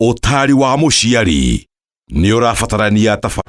Ũtaari wa mũciari nĩ ũrabatarania taba.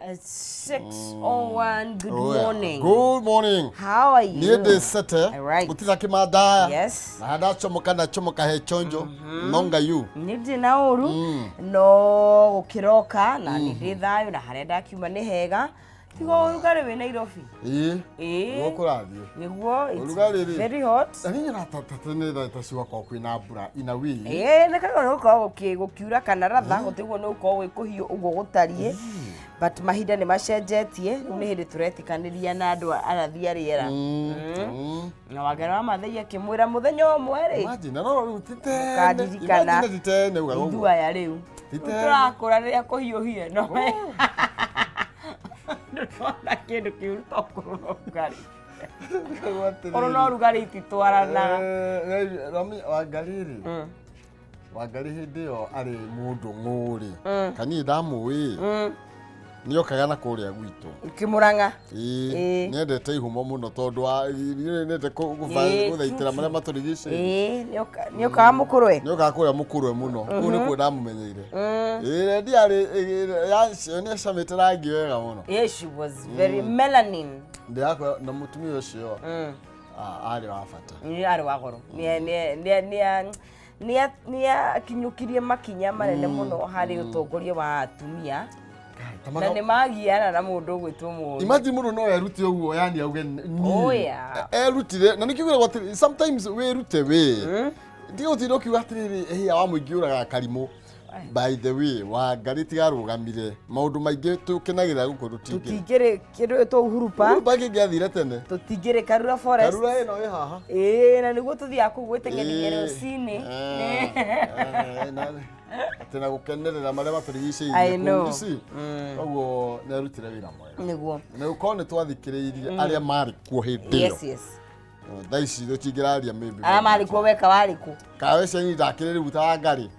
It's 6:01. Good Oh, yeah. morning. Good morning. How are you? Niĩ ndĩ sete All right. gũtirĩ kĩmandaya Yes. na ndacomoka ndacomoka he chonjo nonga you Nĩ ndĩ na ũru no gũkĩroka na nĩ ndĩ thayũ na harĩa ndakiuma nĩ hega tiga ũrugarĩ wĩ Nairobi. Ĩĩ. Ĩĩ. Nĩguo kũrathiĩ. Nĩguo it's Ũrugarĩ rĩ. very hot. Na niĩ nyonaga ta tene thaa ta cigakorwo kwĩna mbura in a way. Ĩĩ nĩ kaga nĩ gũkorwo gũkiura kana ratha gũtiguo nĩ gũkorwo gwĩ kũhiũ ũguo gũtariĩ but mahinda nĩ macenjetie rĩu nĩ hĩndĩ tũretĩkanĩria na andũ arathi a rĩera. Na Wangari wa Maathai akĩmwĩra mũthenya ũmwe rĩ Imagine, na no rĩu ti tene. Ũkandirikana. Imagine ti tene ugaga ũguo. ithuĩ aya rĩu Ti Rĩu tene. tũrakũra rĩrĩa kũhiũhire no ndũrona kĩndũ kĩũru to kũrũ na ũrugarĩ kũrũ na ũrugarĩ ititwaranaga. Eh, Rami Wangarĩ rĩ Wangarĩ hĩndĩ ĩyo arĩ mũndũ ng'ũrĩ kaniĩ ndamũĩ nĩ okaga na kũrĩa gwitũ. Kĩmũrang'a. Ĩĩ, Ĩĩ. nĩendete ihumo mũno tondũ nĩendete Ĩĩ, gũthaitĩra marĩa matũrigicĩirie. Ĩĩ, nĩokaga mũkũrwe. Nĩokaga kũrĩa mũkũrwe mũno kũu nĩkuo ndamũmenyeire. Ĩĩ, ndiarĩ nĩacamĩte rangi wega mũno. Yeah, she was very melanin. Ndĩrakwĩra na mũtumia ũcio arĩ wa bata. Nĩ arĩ wa goro. Nĩ akinyũkirie makinya manene mũno harĩ ũtongoria wa atumia na nĩ magiana na mũndũ ũgwĩtwo mũũru. Imagine mũndũ no erute ũguo yani auge niĩ. Oh, yeah. Erutire na nĩkĩo ngwĩraga atĩrĩ sometimes wĩrute wĩ tiga gũtinda ũkiuga atĩrĩrĩ hĩa wa mũingĩ ũragaga karimũ. By the way, Wangarĩ tigarũgamire maũndũ maingĩ tũkenagĩrĩra gũkũ tũtingĩrĩ. Tũtingĩrĩ kĩndũ gĩtwo Uhuru Park. Uhuru Park ĩngĩathire tene. Tũtingĩrĩ Karura Forest. Karura ĩno ĩ haha. Ĩĩ, na nĩguo tũthiaga kũu gwĩteng'eria rũcinĩ. Atĩ na gũkenerera marĩa I matũrigicĩirie know. kũu ici. Koguo nĩ arutire wĩra mwega. Nĩguo. Na gũkorwo nĩ twathikĩrĩirie arĩa marĩ kuo hĩndĩ ĩyo. Yes. Thaa ici tũtingĩraria maybe. Arĩa marĩ kuo weka warĩ kũ? Kawe cia ndakĩrĩ rĩu ta Wangarĩ.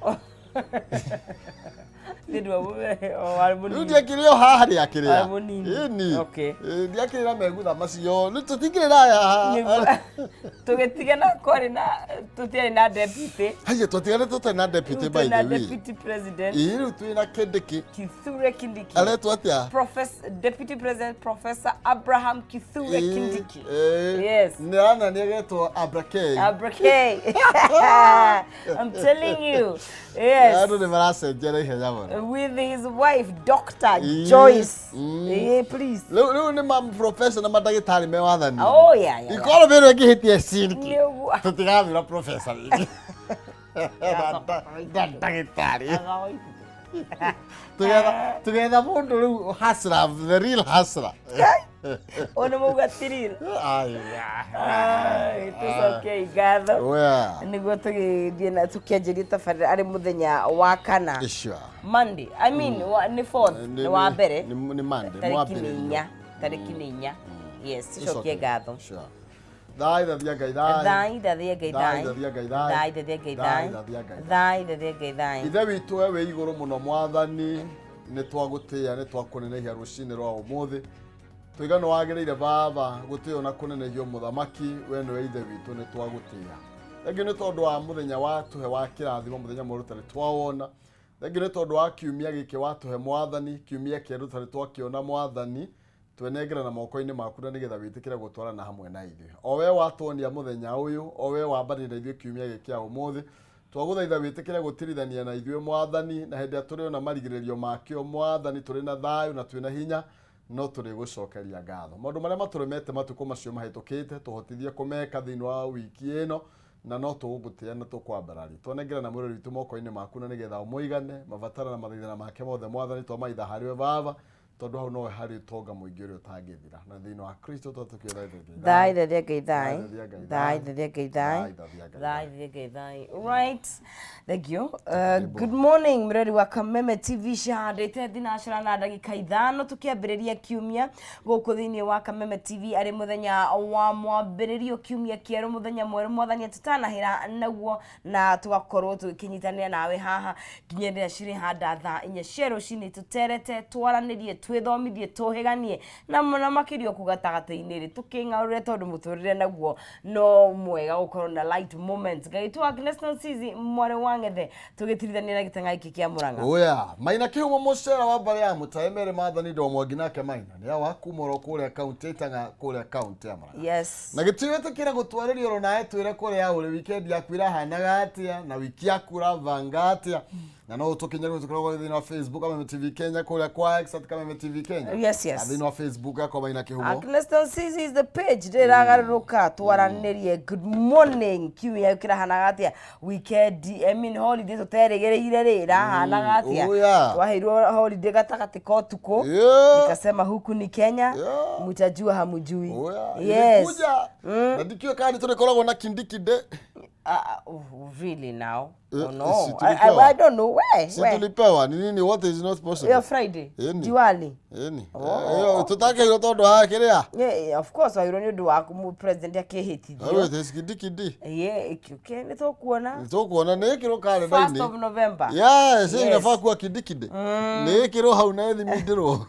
Nĩ ndwa warĩ Rĩu mũnini. ndiakĩrĩ o haha rĩakĩrĩa. Warĩ mũnini. Ĩni. Okay. Ĩ, Ndiakĩrĩ na megutha macio. Rĩu tũtingĩrĩ raya. Nĩguo. Tũgĩtigana kwarĩ na tũtiarĩ na deputy. Haiya twatiganĩte tũtarĩ na deputy Rĩu by twĩ na the way. deputy president Ĩ, rĩu twĩ na Kindiki. Kithure Kindiki. Aretwo atĩa? Professor, Deputy President Professor Abraham Kithure Ĩ, Kindiki. ĩ, Yes. Nĩ ana nĩ agetwo Abrakei. Abra-K. I'm telling you. Yes. Andũ nĩ maracenjia na ihenya mũno. With his wife, Dr. Ĩ, Joyce. Eh, please. Rĩu nĩ ma professor na mandagĩtarĩ me wathani. Oh, yeah. Ikorwo mĩrũ ĩngĩhĩtia cinki. Nĩguo. Tũtigathura professor rĩngĩ. Na ndagĩtarĩ. Tũgetha mũndũ rĩu hustler, the real hustler. Ũyũ nĩ mauga ti real. Ai, Ai, tũcokie ngatho Well, nĩguo tũgĩthiĩ na tũkĩanjĩria tabarĩra arĩ mũthenya wa kana. Sure. Monday, I mean, nĩ fourth, nĩ wa mbere. Nĩ Monday, Tarĩki nĩ mwambĩrĩrio. 4, tarĩki nĩ 4. Yes, tũcokie ngatho. Sure. Thai thathia Ngai thai. Thai thathia Ngai Thai thai. thathia Ngai thai. Thai thathia Ngai Thai thai. thathia Ngai thai. Thai thathia Ngai thai. Ithe witũ we wĩ igũrũ mũno mwathani nĩ twagũtĩĩa nĩ twakũnenehia rũcinĩ rwa ũmũthĩ tũiga nĩ wagĩrĩire baba gũtĩo na kũnenehio mũthamaki we nĩwe ithe witũ nĩ twagũtĩĩa. Thengiũ nĩ tondũ wa mũthenya watũhe wa kĩrathimo mũthenya mwerũ tũtarĩ twawona. Thengiũ nĩ tondũ wa kiumia gĩkĩ watũhe mwathani kiumia kĩerũ tũtarĩ twakĩona mwathani. Twenengerana moko-inĩ maku na nĩgetha wĩtĩkĩre gũtwarana hamwe na ithuĩ. O we watuonia mũthenya ũyũ, o we wambanire na ithuĩ kiumia gĩkĩ kĩa ũmũthĩ, twagũthaitha wĩtĩkĩre gũtirithania na ithuĩ Mwathani, na hĩndĩ ĩrĩa tũrĩona marigĩrĩrio makĩo Mwathani, tũrĩ na thayũ na twĩ na hinya, no tũrĩgũcokeria ngatho. Maũndũ marĩa matũremete matukũ macio mahĩtũkĩte, tũhotithie kũmeka thĩinĩ wa wiki ĩno, na no tũgũgũtĩa na tũkwambararie. Twanengerana mwĩrĩ witũ moko-inĩ maku na nĩgetha ũmũigane, mabataro na mathaithana make mothe Mwathani, twamaitha harĩ we Baba, tondu hau nowe harĩ ũtonga mũingĩ ũrĩa ũtangĩthira. Na thĩinĩ wa Kristo twatũkĩra Thai thathia Ngai thai. Thathia Ngai Thai thathia Ngai thai. Thathia Ngai Thai thathia Ngai thai. Right. Thank you. Good morning mreri wa Kameme TV cihandĩte thinacara na ndagĩka 5 tũkĩambĩrĩria kiumia gũkũ thĩinĩ wa Kameme TV arĩ mũthenya wa mwambĩrĩrio kiumia kĩerũ mũthenya mwerũ mwathani atũtanahĩra naguo na tũgakorwo tũgĩkĩnyitanĩra nawe haha nginya rĩrĩa cirĩ handa thaa 4 cia rũcinĩ tũterete twaranĩrie twĩthomithie tũhĩganie na mũno makĩria kũ gatagatĩ-inĩ rĩ tũkĩng'aũrĩre tondũ mũtũrĩre naguo no mwega gũkorwo na light moments. Ngaitwo Agnes Nonsizi mwarĩ wa Ng'ethe tũgĩtirithania na gĩtang'a gĩkĩ kĩa Mũrang'a. Oya, Maina Kĩhumo mũcera wa mbarĩ ya Mũtaĩ Mary Mathani ndo mwangi nake Maina nĩ awa kuma oro kũrĩa kaunti ya Itang'a kũrĩa kaunti ya Murang'a. Yes. Na gĩtĩo wĩtĩkĩre gũtwarĩria oro nawe twĩre kũrĩa ũrĩ weekend yaku ĩrahanaga atĩa na wiki yaku ũrabanga atĩa na no ũtũkinyĩre tũkoragwo thĩinĩ wa Facebook Kameme TV Kenya kũrĩa kwa X at Kameme TV Kenya. Yes. Na thĩinĩ wa Facebook yakwa Maina Kĩhumo. Agnes Nonsizi is the page ndĩragarũrũka twaranĩrie. Good morning kiumia kĩrahanaga atĩa weekend, I mean holiday tũterĩgĩrĩire rĩ ĩrahanaga atĩa? Oh yeah. Twaheirwo holiday gatagatĩ ka ũtukũ. Nikasema huku ni Kenya. Mtajua hamujui. Oya, Yes. ilikuja. Na ndikio kadi tũrĩkoragwo na Kindiki Day. Oh, really now? Oh, no. Si I tulipewa. I don't know where. Si Where? tulipewa ni nini? What is not possible? Hiyo Friday. Ĩni. Diwali. Ĩni. Ĩyo tũtakĩirwo tondũ wa kĩrĩa. Yeah, of course wairwo nĩ ũndũ wa president akĩhĩtithio. Awe Kindiki. Yeah, okay, nĩ tũkuona. Tũkuona nĩ ĩkĩrwo 1st karenda-inĩ. of November. Yes, Yes. inafaa kuwa Kindiki Day. Nĩ ĩkĩrwo hau na ĩthimindĩrwo.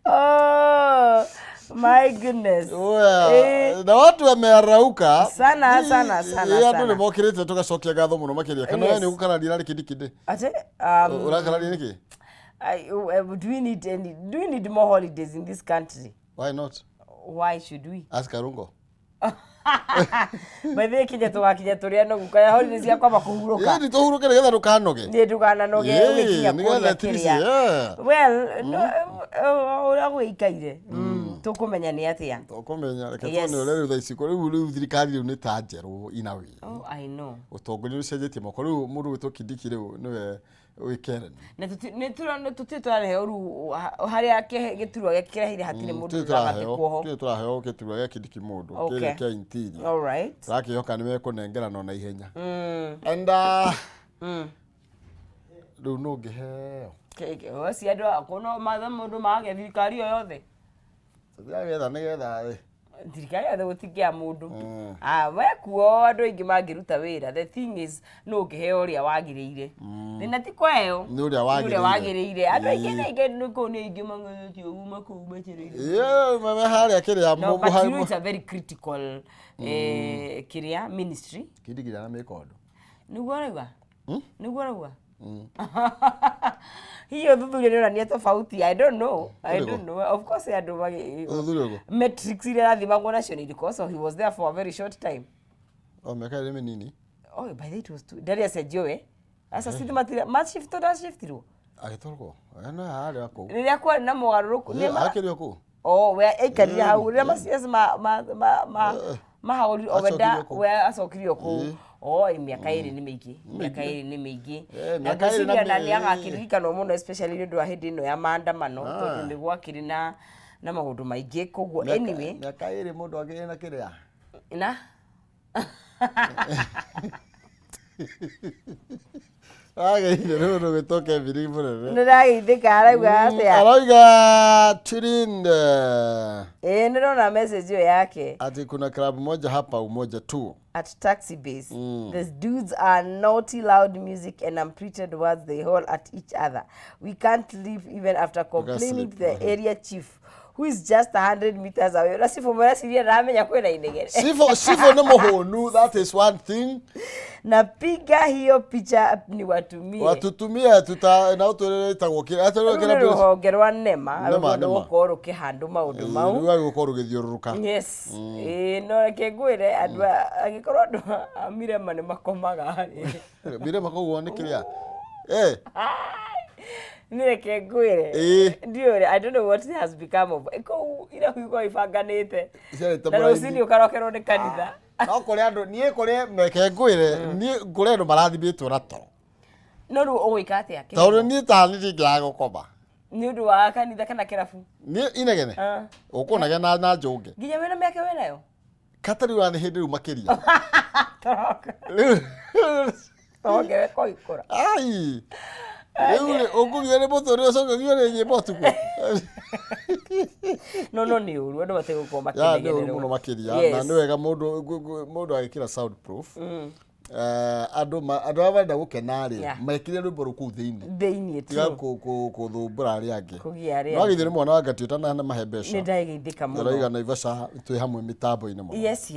Oh, my goodness. Oya, Eh. na watu wamearauka Sana, sana, sana, Ĩ, andũ sana. nĩ mokĩrĩte tũgacokia ngatho mũno makĩria. Kana we Yes. nĩ ũgũkararia narĩ Kindiki Day? Ate, Ũrakararia nĩkĩ? Do we need more holidays in this country? Why not? Why should we? Ask Karungo. By the way, kinya tũgakinya tũrĩ anogu kana holidays cia kwamba kũhurũka. Ĩni tũhurũke nĩgetha ndũkanoge. Nĩ ndũkananoge Ĩĩ, ũgĩkinya nĩgetha kũrĩa at least, kĩrĩa. yeah. Well, no, ũrĩa gwĩikaire tũkũmenya nĩ atĩa. Tũkũmenya reke Yes. tuone ũrĩa rĩu thaa ici rĩu rĩu thirikari rĩu nĩ ta njerũ ina wĩ. Oh, I know. Ũtongoria nĩ ũcenjetie moko rĩu mũndũ gwĩtwo Kindiki rĩu nĩwe wĩ Karen. Na tũtirĩ tũrareheo rĩu harĩa gĩturwa gĩake kĩreheire hatirĩ mũndũ ũragatĩkwo ho. Tũtirĩ tũraheo gĩturwa gĩa Kindiki mũndũ Okay. kĩrĩa kĩa interior. All right. Tũrakĩhoka nĩ mekũnengerana ona ihenya. And rĩu nũ ũngĩheo? Si andũ akũ no matha mũndũ magĩa thirikari o yothe. Tũthiagetha nĩgetha ĩ. Thirikari yothe gũtingĩa mũndũ. We kuo andũ aingĩ mangĩruta wĩra. The thing is nũ ũngĩheo ũrĩa wagĩrĩire. Thĩna ti kwaheo. Nĩ ũrĩa Nĩ ũrĩa wagĩrĩire. wagĩrĩire. Andũ aingĩ nĩ aingĩ nĩ kũu nĩ aingĩ mang'athĩtio ũguo makũu metereire. Yeah, mame harĩa kĩrĩa No, but you know it's a very critical kĩrĩa ministry. Kindiki na mĩkondo. Nĩguo ũrauga? Nĩguo ũrauga? Hihi ũthuthuria nĩ ũrania tofauti? I don't know. I Ũrĩkũ? don't know. Of course andũ magĩ Ũthuthuria ũrĩkũ? metrics iria arathimagwo nacio nĩ irĩkũ? So he was there for a very short time. O mĩaka ĩrĩ mĩnini. Oh, by the way it was two. Ndarĩ acenjio we. Aca sithi matira ma shift ndashiftirwo. Agĩtwarwo. No harĩa kũu. Rĩrĩa kwarĩ na mogarũrũku nĩ ma Akĩrĩ o kũu. Oh, we aikarire hau rĩrĩa ma CS ma ma ma ma mahagũrirwo o wenda Acokirio kũu. we acokirio kũu. Oh, mĩaka ĩrĩ nĩ mĩingĩ. Mĩaka ĩrĩ nĩ mĩingĩ. Eh, Na mĩaka ĩrĩ na ngwĩciria na nĩ agakĩririkanwo mũno especially nĩ ũndũ wa hĩndĩ ĩno ya maandamano tondũ nĩ gwakĩrĩ na maũndũ maingĩ koguo anyway Mĩaka ĩrĩ mũndũ akĩrĩ na kĩrĩa. Na Ageire rĩu ũndũ gwĩtwo Kevin mũnene. Nĩ ndagĩithĩka arauga atĩa? Arauga tulinde. Ĩĩ nĩ ndona message ĩyo yake. Ati kuna club moja hapa Umoja tu. At taxi base. These dudes are naughty, loud music and unprinted words they haul at each other. We can't leave even after complaining to sleep. the area chief. Who is just 100 meters away. Na cibũ mũreciria ndaramenya kwĩna inegene. Sifo sifo nĩ mũhũnu, that is one thing. Napiga hiyo picha niwatumie. Watutumie tuta na ũtwĩre ĩtagwo kĩ atwĩre Rũu nĩ kĩrĩa rũhonge rwa NEMA. NEMA, Rũguo nĩ NEMA. gũkorwo rũkĩhandũ maũndũ mau. Rĩu agĩgũkorwo rũgĩthiũrũrũka. Yes. Ĩĩ, no reke ngwĩre andũ angĩkorwo andũ a Mirema nĩ makomaga rĩ. Mirema koguo nĩ kĩrĩa eh Nĩ reke ngwĩre. Ĩĩ. Ndiũĩ, I don't know what has become of. Kũu irabu ikoragwo ibanganĩte. Ciarĩte Na mũraini. rũcinĩ ũkarokerwo nĩ kanitha. No kũrĩ andũ niĩ kũrĩ reke ngwĩre niĩ kũrĩ andũ marathimĩtwo na toro. No rĩu ũgwĩka atĩa? Tondũ niĩ ta niĩ ndingĩaga gũkoma. Nĩ ũndũ wa kanitha kana kĩrabu? Niĩ inegene. Ah. Ũkũnagĩa na njũnge. Nginya wĩna mĩaka wĩnayo? Kata rĩu nĩ hĩndĩ rĩu makĩria. Toroka. Rĩu Tongere koikũra. ai rĩu rĩ ũkũgio nĩ mũtwe ũrĩa ũcoke ũgio nĩ nyĩmbo ũtukũ. No nĩ ũru andũ batiĩ gũkorwo Ya nĩ ũru makĩnegenerwo. mũno makĩria na Yes. nĩ wega mũndũ mũndũ agĩkĩra sound proof. Andũ andũ arĩa marenda gũkena rĩ mekĩre rwĩmbo rũu kũu thĩinĩ. Thĩiniĩ Tiga tu. kũthumbũra arĩa angĩ. Kũgia arĩa No githĩ nĩ mwana wa Ngatuĩta na mahe mbeca. Nĩ ndageithĩka mũno. Ndĩrauga Naivasha twĩ hamwe mĩtambo-inĩ mũno. Yes,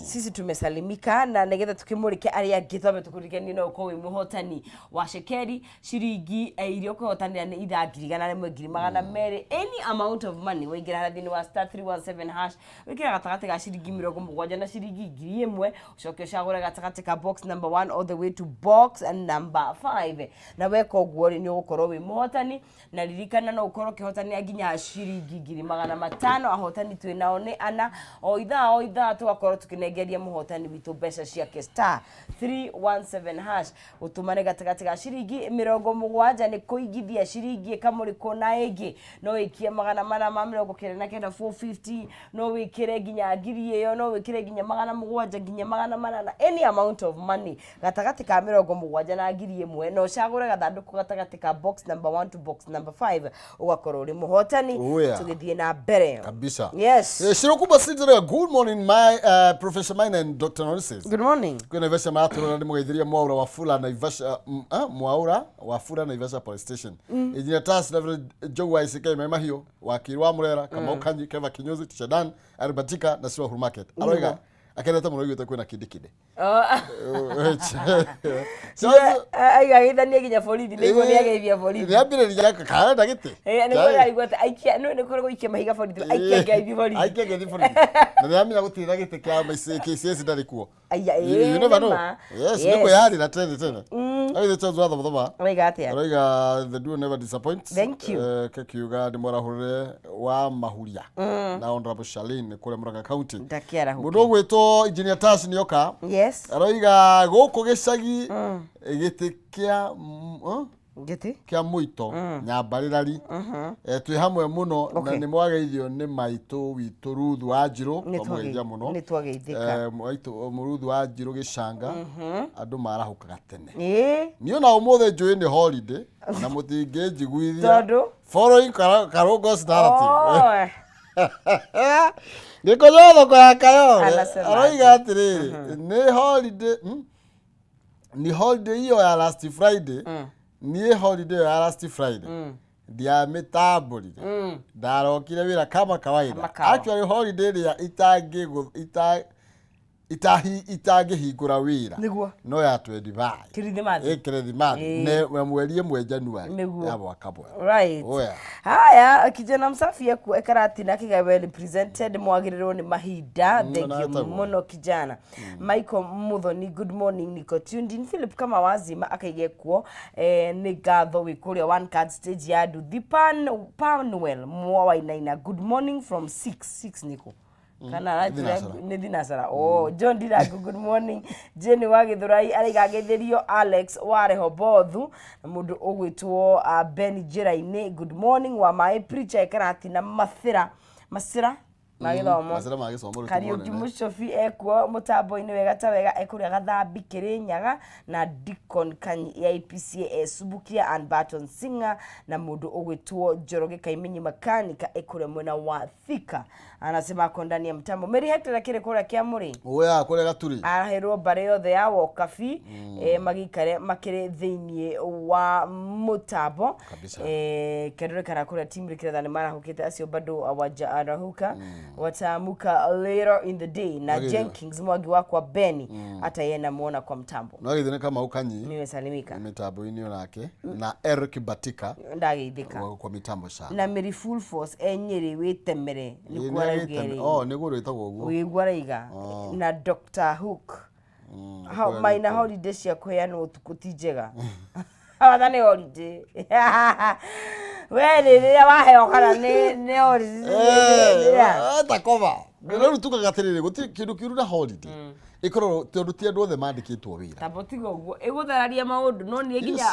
sisi tumesalimika na nigetha tukimurike aria angĩ twambe tukuririkanie no ukorwo wĩ mũhotani wa cekeri ciringi iria ũkũhotanĩra nĩ ithaa 100,000 200,000, any amount of money. Waingĩra harĩa thĩinĩ wa *317# wĩkĩra gatagatĩ ga ciringi 70 na ciringi 1000, ũcoke ũcagũre gatagatĩ ka box number 1 all the way to box number 5, na weka ũguo rĩ, nĩ ũgũkorwo wĩ mũhotani. Na ririkana no ũkorwo ũkĩhotanĩra nginya ciringi 500,000. Ahotani twĩ nao nĩ ana. O ithaa o ithaa tũgakorwo tũkĩnengeria mũhotani witũ mbeca ciake. *317# ũtũmane gatagatĩ ga ciringi 70 nĩ kũigithia ciringi ĩkamũrĩkwo na ĩngĩ. No wĩkie 499, 450, no wĩkĩre nginya 1000 ĩyo, no wĩkĩre nginya 700, nginya 800, any amount of money gatagatĩ ka 70 na 1000, na ũcagũre gathandũkũ gatagatĩ ka box number 1 to box number 5, ũgakorwo ũrĩ mũhotani. Oh, yeah. Tũgĩthiĩ na mbere. Kabisa. Yes. Shirokuba City, good morning my Professor Mine and Dr. Nonsense. Good morning. Kwĩ Naivasha maratũrora nĩ mũgeithĩria Mwaura Wafula Naivasha, Mwaura Wafula Naivasha Police Station. Engineer Tas Reverend Joe wa ICK Mai Mahiũ, Wakiri wa Murera, Kamau Kanyi, Keva Kinyozi, Teacher Dan, Aribatika na Siwa Huru Market. Aroiga akenete mũno aiguĩte kwĩna kindikinde. Aigageithania nginya borithi nĩguo nĩ ageithia borithi. Nĩambĩrĩria karenda gĩtĩ. Nĩguo araigua atĩ aikia nĩ kũrĩ gũikia mahiga borithi, aikia ngeithi borithi. Aikia ngeithi borithi. Na nĩamenya gũtirĩ na gĩtĩ kĩa KCS ndarĩ kuo. Aya, You never know. nĩma. Yes, nĩ kwĩharĩra tene tene. Aithe Charles wa Thoma. Araiga atĩa? Araiga the duo never disappoints. Thank you. Kakiuga nĩ mwarahũrĩre wa Mahuria na Honorable Charlene kũrĩa Murang'a County. Ndakĩarahũke. Mũndũ ũgwĩtwo Engineer Tash nĩoka. Yes. Aroiga gũkũ gĩcagi gĩtĩ kĩa Ngĩtĩ. Kĩa mũito nyambarĩrari. Twĩ hamwe mũno na nĩ mwageithio nĩ maitũ witũ Ruthu wa Njirũ. Nĩ Twamũgeithia mũno. Nĩ twageithĩka. Maitũ Ruthu wa Njirũ gĩcanga andũ marahũkaga tene. Niĩ ona ũmũthĩ njũĩ nĩ holiday na mũtingĩnjiguithia. Tondũ? Following Karũngo's narrative. Oh. Gĩkonyo thoko ya Kayole Anasema aroiga atĩrĩrĩ, nĩ holiday, Ni holiday hiyo ya last Friday. Niĩ holiday ĩyo ya last Friday ndiamĩtambũrire, ndarokire wĩra kama kawaida. Kama kawa. Actually holiday ĩrĩa itangĩhingũra wĩra Nĩguo. no ya 25. Kirithimathi. Kirithimathi ne mweri ĩmwe January Nĩguo. ya mwaka mwerũ. Right. Oh, yeah. Haya, kijana msafi eku ekaratina kiga well presented, mwagĩrĩrwo nĩ mahinda. Thank you Natagwo. mũno kijana. Michael Muthoni, good morning, niko tuned in. Philip kama wazima akaige kuo nĩ ngatho wĩ kũrĩa one card stage ya nduthi. Panuel mwa wainaina, good morning from 6 6 niko kana Thinacara. nĩ thinacara. Oh, John Ndirangu, good morning. Jane wa Githurai araiga ngeithĩrio Alex wa Rehobothu na mũndũ ũgwĩtwo Ben Njĩra-inĩ, good morning. Wa Maĩ Preacher Ekaratina Mathira Masira. Ma gĩthomo. Macera ma gĩthomo rĩu ti Kariũki monene. Mũcobi ekuo mũtambo-inĩ wega ta wega ekũrĩa Gathambi Kĩrĩnyaga na Deacon Kanyi AIPCA Esubukia and Barton Singer na mũndũ ũgwĩtwo Njoroge Kaimenyi Makanika ekũrĩa mwena wa Thika, anasema ako ndani ya mtambo. Mary Hector akĩrĩ kũrĩa Kĩamũrĩ. Oya kũrĩa Gaturi. Araheirwo mbarĩ yothe ya Wokabi, magĩikare makĩrĩ thĩinĩ wa mũtambo. Kabisa. Kendore kana kũrĩa team rĩkĩretha nĩ marahũkĩte acio bado hawajarahuka, wataamuka later in the day na Magĩthiĩ. Jenkins Mwangi wakwa Beni hata yeye namuona kwa mtambo. No gĩthĩ nĩ Kamau Kanyi nimesalimika mĩtambo-inĩ onake na Eric Batika ndageithĩka wa kwa mitambo sana. Na Mary Full Force enyĩrĩ wĩtemere Ĩ, nĩkuo nĩ arauga agĩteme- ĩrĩ. Oh, nĩguo rwĩtagwo ũguo. Wĩguo araiga na Dr Hook. Kũrĩa Maina Gĩkũyũ. Holiday cia kũheanwo ũtukũ ti njega, watha nĩ holiday we rĩrĩa waheo kana nĩ holiday. Eh, ta cover. Rĩu tugaga atĩrĩrĩ, gũtirĩ kĩndũ kĩũru na holiday ĩkorwo tondũ ti andũ othe mandĩkĩtwo wĩra. Tamba tiga ũguo ĩgũthararia maũndũ no niĩ nginya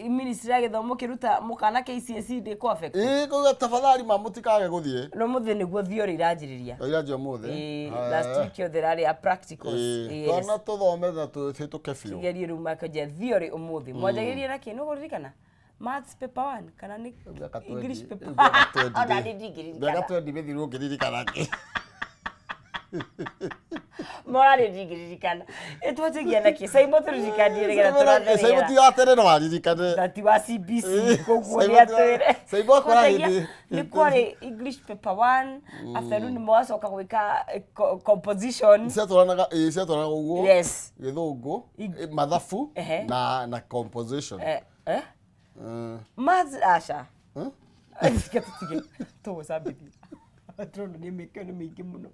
ministry ya gĩthomo kĩruta mũkana KCSE ndĩkũ affect. Ĩ, kuga tafadhali ma mũtikage gũthiĩ. No mũthĩ nĩguo theory iranjĩrĩria. Iranjia ũmũthĩ. Ĩĩ, last week yothe ĩrarĩ ya practicals. Yes. Twana tũthome na tũhĩtũke biũ. Kigerio rĩu makanjia theory ũmũthĩ mwanjagĩrĩria na kĩ nĩũkũririkana maths paper 1 kana nĩ Mĩaka 20, English paper? Mĩaka 20. Ona niĩ ndingĩririkana. Mĩaka 20 mĩthiru ũngĩririkana kĩ? Mora nĩ ndingĩririkana ĩtwanjagia na kĩ caimo tũririkanie nĩgetha Caimo tũratherera. ti wa tene no waririkane. Na ti wa CBC koguo Caimo nĩ ti wa- atwĩre. Caimo akora Twanjagia- hĩndĩ- nĩ kwarĩ English paper 1, afternoon mwacoka gwĩka composition. Ciatwaranaga, ĩ, ciatwaranaga ũguo. Yes. Gĩthũngũ, mathabu Ehe. na composition. Eh, eh? Maths aca. Reke tũtige tũgũcambithia tondũ nĩ mĩkio nĩ mĩingĩ mũno,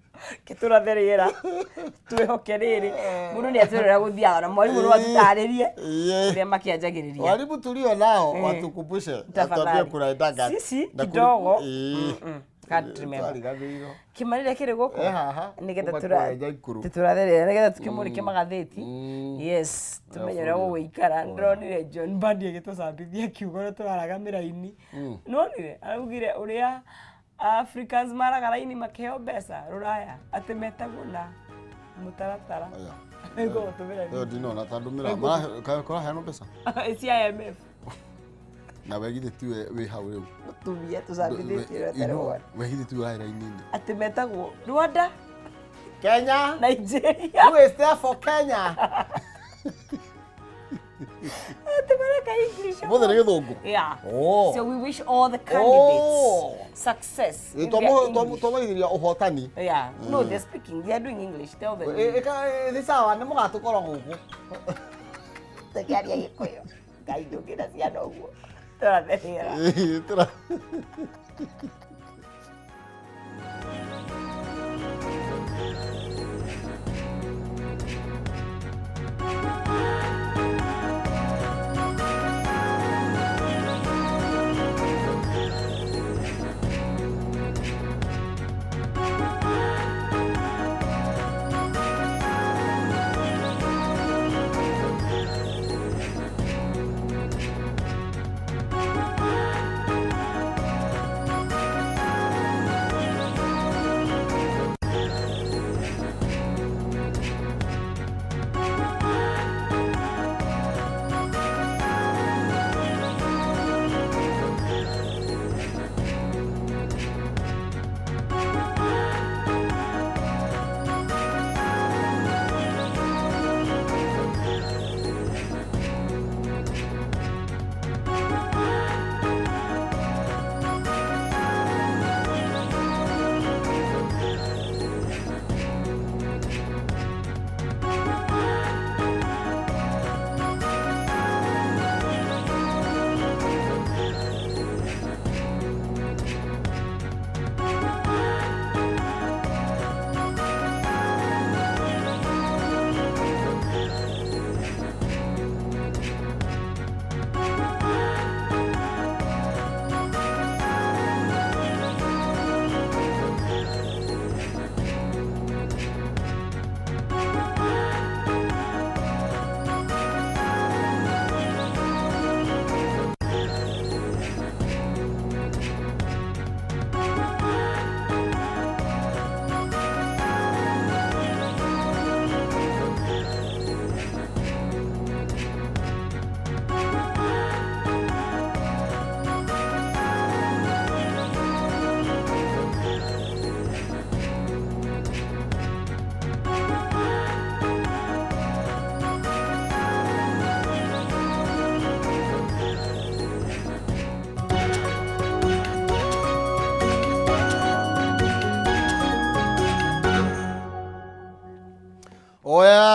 ke tũrathe rĩera twĩhoke rĩrĩ mũndũ nĩ atwĩrora gũthiaga na mwarimũ no atũtarĩrie ũrĩa makĩanjagĩrĩria. Walimu tulio nao watukumbushe, Tafadhali. atuambie kuraendaga Sisi na kidogo. Ĩ. Can't remember. Twariganĩirwo. Kĩmarĩre kĩrĩ gũkũ Eh, haha. nĩgetha Kuma kũrĩa Nyaikuru. tũratherera nĩgetha tũkĩmũrĩke magathĩti, yes, tũmenye ũrĩa gũgũikara. Ndĩronire John Mbadi agĩtũcambithia kiugo ũrĩa tũraraga mĩraini, nĩwonire araugire ũrĩa Africans maraga raini makĩheo mbeca rũraya atĩ metagwo na mũtaratara. Aya. Nĩngũgũtũmĩra. Ĩyo ndinona ta ndũmĩra kũraheanwo mbeca cia IMF. Na we githĩ tiwe wĩ hau rĩu? Mũtumia tũcambithĩtie You know, ũrĩa we githĩ tiwe ũrarĩ raini-inĩ? atĩ metagwo Rwanda, Kenya. Nigeria. Who is there for Kenya? Atĩ mareka English. Ũmũthĩ nĩ gĩthũngũ. Yeah. Oh. So we wish all the candidates Oh. success Ĩ, in their English. twamaigithĩria ũhotani. Yeah. No, they're speaking. They are doing English. Tell them. Nĩ sawa nĩ mũgatũkorwo gũkũ. Tũkĩaria Gĩkũyũ. Ngai ndũngĩra ciana ũguo. Tũratherera. Ĩ,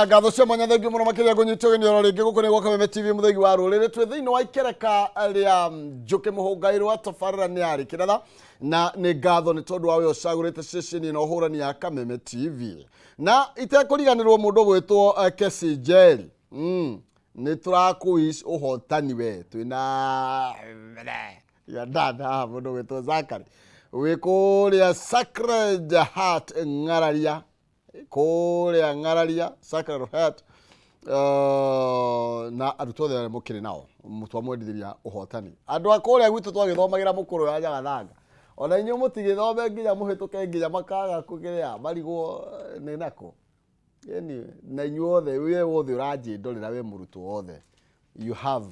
Ngatho cia mwanya, thengiũ mũno makĩria ngũnyita ũgeni oro rĩngĩ gũkũ nĩ gwa Kameme TV, mũthegi wa rũrĩrĩ. Twĩ thĩinĩ wa ikereka rĩa Njũkĩ Mũhũngairwa, tabarĩra nĩ yarĩ kĩratha, na nĩ ngatho nĩ tondũ wa we ũcagũrĩte ceceni ĩno hũrani ya Kameme TV. Na itekũriganĩrwo mũndũ ũgwĩtwo Kesi Njeri, nĩ tũrakũwish ũhotani we twĩna ya dad haha, mũndũ ũgwĩtwo Zakari wĩ kũrĩa Sacred Heart Ng'araria, kũrĩa Ng'araria Sacred Heart, na arutwo othe arĩa mũkĩrĩ nao twamwendithĩria ũhotani. Andũ a kũrĩa gwitũ twagĩthomagĩra mũkũrũ ya Nyagathanga, ona inyuĩ mũtigĩthome nginya mũhĩtũke nginya makaga kũgĩa marigwo nĩ nako. Anyway, na inyuĩ othe, we wothe ũranjĩndorera, we mũrutwo wothe, you have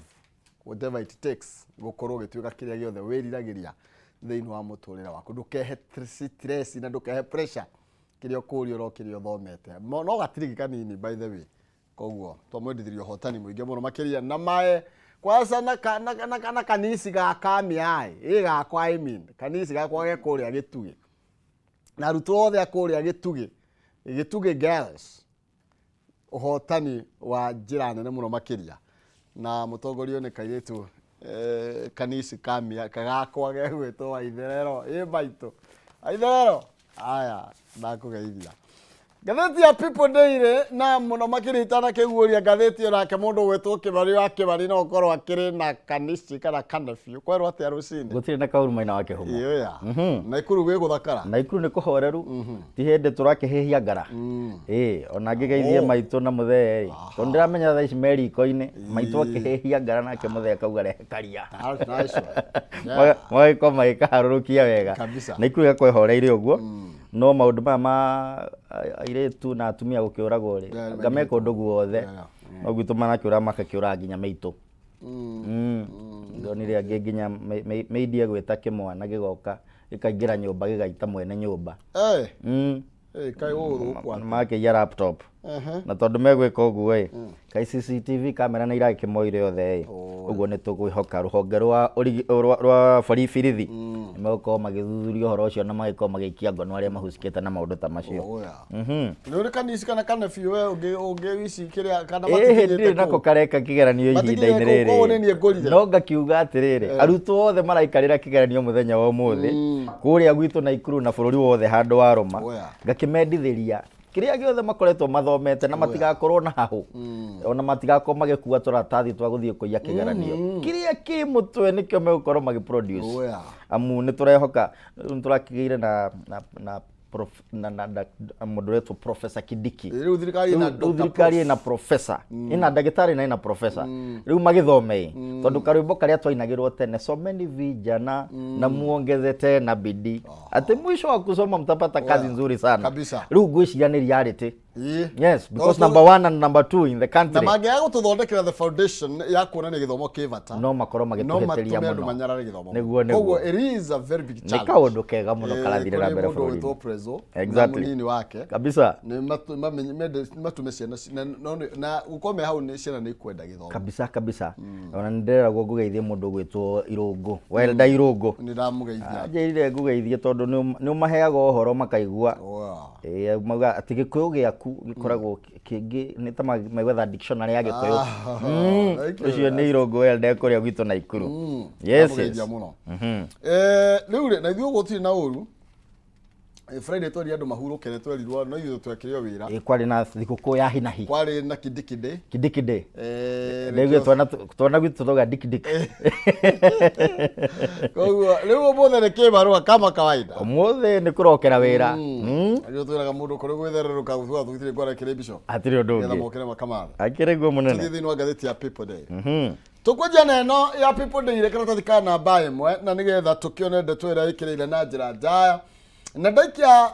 whatever it takes gũkorwo ũgĩtuĩka kĩrĩa gĩothe wĩriragĩria thĩinĩ wa mũtũrĩre waku. Ndũkehe stress na ndũkehe pressure kĩrĩa ũkũrio no kĩrĩa ũthomete. No gatiriki kanini, by the way. Koguo twamwendithirie ũhotani mũingĩ mũno makĩria na mae kwanza na kanisi ga kamĩaĩ ĩ gakwa, I mean, kanisi gakwa ge kũrĩa Gĩtugĩ, na arutwo othe a kũrĩa Gĩtugĩ, Gĩtugĩ Girls, ũhotani wa njĩra nene mũno makĩria. Na mũtongoria nĩ kairĩtu kanisi kamĩa kagakwa gegwĩtwo Waitherero ĩ maitũ Waitherero. Aya, ndakũgeithia. Ngathĩti ya People Daily, na mũno makĩria itanakĩguũria ngathĩti ĩyo, nake mũndũ ũgwĩtwo Kĩmani wa Kĩmani no ũkorwo akĩrĩ na kanici kana kanebiũ kwerwo atĩa rũcinĩ? Gũtirĩ na kaũru maina wa kĩhumo. Ĩyoya Naikuru gwĩ gũthakara. Naikuru nĩ kũhoreru, ti hĩndĩ tũrakĩhĩhia ngara. Ĩĩ, ona ngĩgeithie maitũ na mũthee ĩ, tondũ ndĩramenya thaa ici me riko-inĩ, maitũ akĩhĩhia ngara nake mũthee akauga rehe karia. That's nice one. Yeah. Magagĩkorwo magĩkaharũrũkia wega. Kabisa. Naikuru ĩgakorwo ĩhoreire ũguo, no maũndũ maya ma airĩtu na atumia gũkĩũragwo rĩ, anga me kũndũ guothe. No gwitũ marakĩũra, magakĩũraga nginya mĩitũ. Ndonire angĩ nginya maid egwĩta kĩmwana gĩgoka gĩkaingĩra nyũmba gĩgaita mwene nyũmba. Kaĩ ũgũthũkwo atĩa? Makĩiya laptop. Na tondũ megwĩka ũguo ĩ, kaĩ CCTV camera nĩ irakĩmoire othe ĩ, ũguo nĩ tũkwĩhoka rũhonge rwa rwa borithi nĩ megũkorwo magĩthuthuria ũhoro ũcio na magĩkorwo magĩikia ngono arĩa mahusikĩte na maũndũ ta macio. Oya. Nĩ ũrĩ kanisi kana kanebiũ we ũngĩ wici kĩrĩa kana Ĩhĩ, matikinyĩte ndirĩ nako kũu? Kareka kĩgeranio Matikinyĩte ihinda-inĩ kũu, koguo nĩ rĩrĩ. niĩ ngũrire. No ngakiuga atĩrĩrĩ, arutwo othe maraikarĩra kĩgeranio mũthenya wa ũmũthĩ kũrĩa gwitũ Naikuru na bũrũri wothe handũ wa rũma, Oya. ngakĩmendithĩria kĩrĩa gĩothe makoretwo mathomete na matigakorwo na hahũ, ona matigakorwo magĩkua tũratathi twa gũthiĩ kũiya kĩgeranio. Kĩrĩa kĩ mũtwe nĩkĩo megũkorwo magĩproduce. Oya. Amu nĩ tũrehoka rĩu nĩ tũrakĩgĩire na mũndũ ũretwo Professor Kindiki. Rĩu thirikari ĩna Rĩu Dr. thirikari ĩna professor, ĩna ndagĩtarĩ na ĩna professor. Rĩu magĩthome ĩ, tondũ karwĩmbo karĩa twainagĩrwo tene, "Someni vijana na muongeze tena bidii, atĩ mwisho wa kusoma mtapata kazi nzuri sana." Kabisa. Rĩu ngwĩciria nĩ reality. Yes, because Tondũ- number one and number two in the Na country. mangĩaga gũtũthondekera the foundation ya kuonania gĩthomo kĩ bata, no makorwo no magĩtũhĩtĩria matũme andũ mũno. manyarare gĩthomo. Nĩguo. Koguo it is a very big Nĩ challenge. kaũndũ kega mũno karathire na Kũrĩ mbere mũndũ bũrũri-inĩ. ũgwĩtwo Prezo na mũnini wake Kabisa. nĩ matũme ciana na gũkorwo me hau nĩ ciana nĩ ikwenda gĩthomo. Kabisa kabisa. Ona nĩ ndĩreragwo ngũgeithie mũndũ ũgwĩtwo Irũngũ, Welda Irũngũ. Nĩ ndamũgeithia. Anjĩrire ngũgeithie tondũ nĩ ũmaheaga ũhoro makaigua. Ĩĩ, mauga atĩ Gĩkũyũ gĩaku gĩkoragwo kĩngĩ nĩ ta megwetha dictionary ya Gĩkũyũ. Thank you. Ũcio nĩ Irũngũ Welda kũrĩa gwitũ Naikuru. Yes. Ndamũgeithia mũno. Rĩu rĩ, na ithuĩ gũtirĩ na ũru. Friday twerire andũ mahurũke, nĩ twerirwo no ithuĩ twekire o wĩra. Ĩĩ, kwarĩ na thigũkũ ya hinahi. Kwarĩ na Kindikindi. Kindikindi. Nĩkĩo- Rĩu twana gwitũ tũtauga dikdik. Koguo rĩu ũmũthĩ nĩ kĩbarũa kama kawaida. Ũmũthĩ nĩ kũrokera wĩra. Rĩu twĩraga mũndũ kũrĩ gwĩthererũka gũtua tũgĩtirĩ ngwara kĩrĩmbico Hatirĩ ũndũ nĩgetha ũngĩ. mokĩre makamathe. Akĩrĩ guo Tũthiĩ mũnene. thĩinĩ wa ngathĩti ya People Day. Tũkwanjia na ĩno ya People Day, karatathi ka namba 1, na nĩgetha tũkĩone ndeto ĩrĩa ĩkĩrĩire na njĩra njaya na ndaikia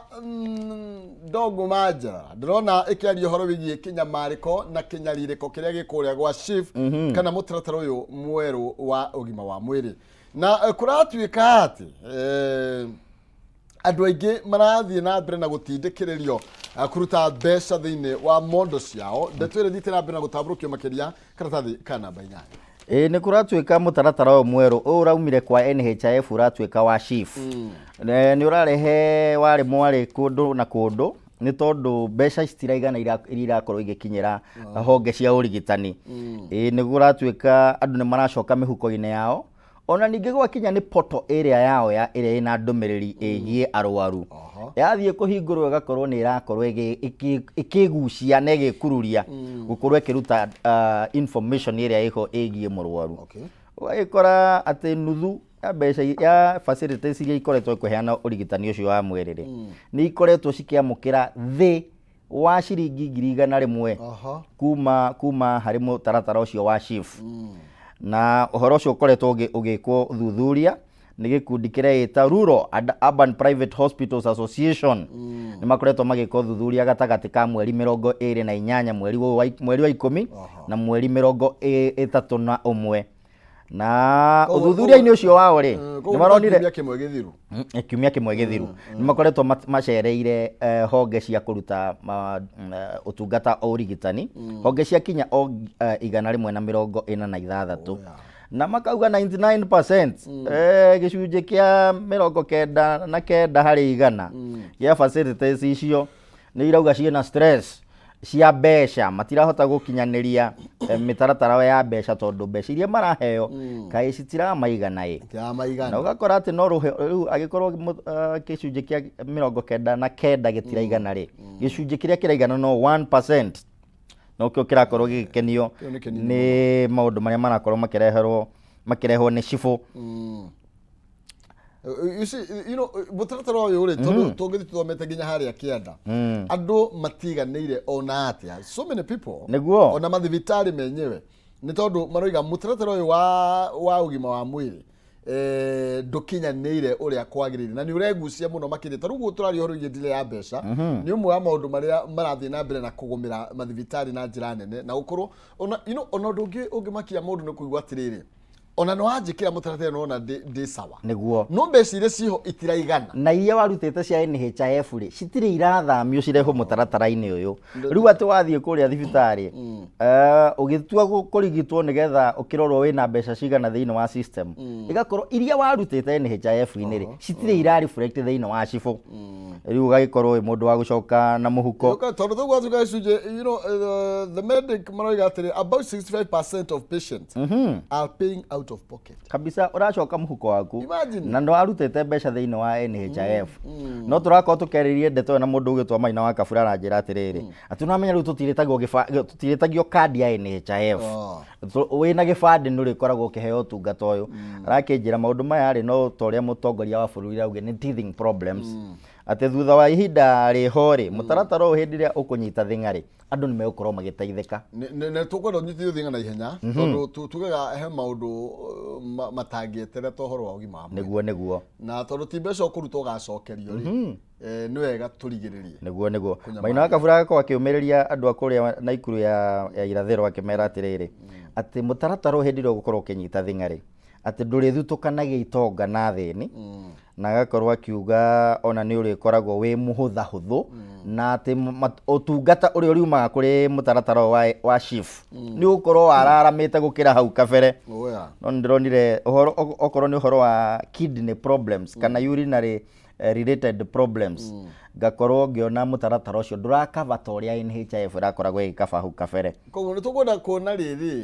ndongo manja. Ndĩrona ĩkĩaria ũhoro wĩgiĩ kĩnyamarĩko na kĩnyarirĩko kĩrĩa gĩ kũrĩa gwa SHIF, kana mũtaratara ũyũ mwerũ wa ũgima wa mwĩrĩ, na kũratuĩka atĩ andũ aingĩ marathiĩ na mbere na gũtindĩkĩrĩrio kũruta mbeca thĩinĩ wa mondo ciao. Ndeto ĩrĩa ĩthiĩte na mbere na gũtambũrũkio makĩria, karatathi ka namba 8. Ĩĩ, nĩ kũratuĩka mũtaratara ũyũ mwerũ ũyũ ũraumire kwa NHIF ũratuĩka wa SHIF. Nĩ ũrarehe warĩ mwarĩ kũndũ na kũndũ. Nĩ tondũ mbeca citiraigana iria irakorwo igĩkinyĩra honge cia ũrigitani. Ĩĩ nĩ kũratuĩka andũ nĩ maracoka mĩhuko-inĩ yao. Ona ningĩ gwakinya nĩ portal ĩrĩa yao ya ĩrĩa ĩna ndũmĩrĩri ĩgiĩ arwaru, yathiĩ kũhingũrwo ĩgakorwo nĩ ĩrakorwo ĩkĩgucia na ĩgĩkururia gũkorwo ĩkĩruta information ĩrĩa ĩho ĩgiĩ mũrwaru. Ũgagĩkora atĩ nuthu ya mbeca ya facilities iria ikoretwo ikĩheana ũrigitani ũcio wa mwĩrĩ rĩ, nĩ ikoretwo cikĩamũkĩra thĩ wa ciringi 100,000 kuma harĩ mũtaratara ũcio wa SHIF. Na ũhoro ũcio ũkoretwo ũgĩkwo ũthuthuria nĩ gĩkundi kĩreĩta Rural and Urban Private Hospitals Association. Nĩ makoretwo magĩka ũthuthuria gatagatĩ ka mweri 28 mweri wa 10 na mweri 31, na ũthuthuria-inĩ ũcio wao rĩ, nĩ maronire kiumia kĩmwe gĩthiru. Kiumia kĩmwe gĩthiru nĩ makoretwo macereire honge cia kũruta ũtungata o ũrigitani, honge cia kinya o 146, na makauga 99%, gĩcunjĩ kĩa 99% gĩa facilities icio nĩ irauga ciĩna stress cia mbeca, matirahota gũkinyanĩria mĩtaratara ya mbeca tondũ mbeca iria maraheo kaĩ citiramaigana ĩ. Tiramaigana. Na ũgakora atĩ no rũhe rĩu angĩkorwo gĩcunjĩ kĩa 99 gĩtiraigana rĩ, gĩcunjĩ kĩrĩa kĩraigana no 1% nokĩo kĩrakorwo gĩgĩkenio Kĩu nĩ kĩnini. Nĩ maũndũ marĩa marakorwo makĩreherwo makĩrehwo nĩ cibũ. You see, mũtaratara ũyũ rĩ, tondũ tũngĩthiĩ tũthomete nginya harĩa kĩanda, andũ matiganĩire ona atĩa, so many people. Ona mathibitarĩ menyewe nĩ tondũ maroiga mũtaratara ũyũ wa ũgima wa mwĩrĩ ndũkinyanĩire ũrĩa kwagĩrĩire na nĩ ũregucia mũno makĩria. Ta rĩu ũguo tũraria ũhoro wĩgiĩ delay ya mbeca, nĩ ũmwe wa maũndũ marĩa marathiĩ na mbere na kũgũmĩra mathibitarĩ na njĩra nene, na gũkorwo ona ona ũndũ ũngĩ ũngĩmakia mũndũ nĩ kũigua atĩrĩrĩ, ona nĩ wanjĩkĩra mũtaratara nona ndĩ sawa, no mbeca iria ciho itiraigana. Na iria warutĩte cia NHIF rĩ, citirĩ irathamio cirehwo mũtaratara-inĩ ũyũ. Rĩu atĩ wathiĩ kũrĩa thibitarĩ, ũgĩtua kũrigitwo nĩgetha ũkĩrorwo wĩna mbeca cigana thĩinĩ wa system, ĩgakorwo iria warutĩte NHIF-inĩ rĩ, citirĩ ira reflect thĩinĩ wa cibũ. Rĩu ũgagĩkorwo wĩ mũndũ wa gũcoka na mũhuko. Okay, tondũ tũguo tuga gĩcunjĩ, the medic maroiga atĩrĩ, about 65% of patients are paying out of pocket. Kabisa, ũracoka mũhuko waku. Imagine. Na ndwarutĩte mbeca thĩinĩ wa NHIF. No tũrakorwo tũkĩarĩria ndeto ĩyo na mũndũ ũgĩtwo Maina wa Kabura, aranjĩra atĩrĩrĩ, atĩ nĩwamenya rĩu tũtirĩtagio kandi ya NHIF. Wĩna gĩbandĩ nĩ ũrĩkoragwo ũkĩheo ũtungata ũyũ. Arakĩnjĩra maũndũ maya rĩ, no ta ũrĩa mũtongoria wa bũrũri araugire nĩ teething problems, atĩ thutha wa ihinda rĩho rĩ, mũtaratara ũyũ hĩndĩ ĩrĩa ũkũnyita thing'a rĩ, andũ nĩ megũkorwo magĩteithĩka. Nĩ tũkwenda ũnyitithio thing'a na ihenya tondũ tugaga he maũndũ matangĩeterera ta ũhoro wa ũgima wa mwĩrĩ. Nĩguo nĩguo. Na tondũ ti mbeca ũkũruta ũgacokerio rĩ, nĩ wega tũrigĩrĩrie Nĩguo nĩguo. kũnyamaria. Maina wa Kabura agakorwo akĩũmĩrĩria andũ a kũrĩa Naikuru ya irathĩro, akĩmera atĩrĩrĩ, atĩ mũtaratara ũyũ hĩndĩ ĩrĩa ũgũkorwo ũkĩnyita thing'a rĩ, atĩ ndũrĩthutũkanagia itonga na thĩni, na agakorwo akiuga ona nĩ ũrĩkoragwo wĩ mũhũthahũthũ, na atĩ ũtungata ũrĩa ũriumaga kũrĩ mũtaratara ũyũ wa SHIF nĩ ũgũkorwo wararamĩte gũkĩra hau kabere. No nĩ ndĩronire ũhoro okorwo nĩ ũhoro wa kidney problems kana urinary related problems, ngakorwo ngĩona mũtaratara ũcio ndũrakaba ta ũrĩa NHIF ĩrakoragwo ĩgĩkaba hau kabere. Koguo nĩ tũkwenda kuona rĩrĩ,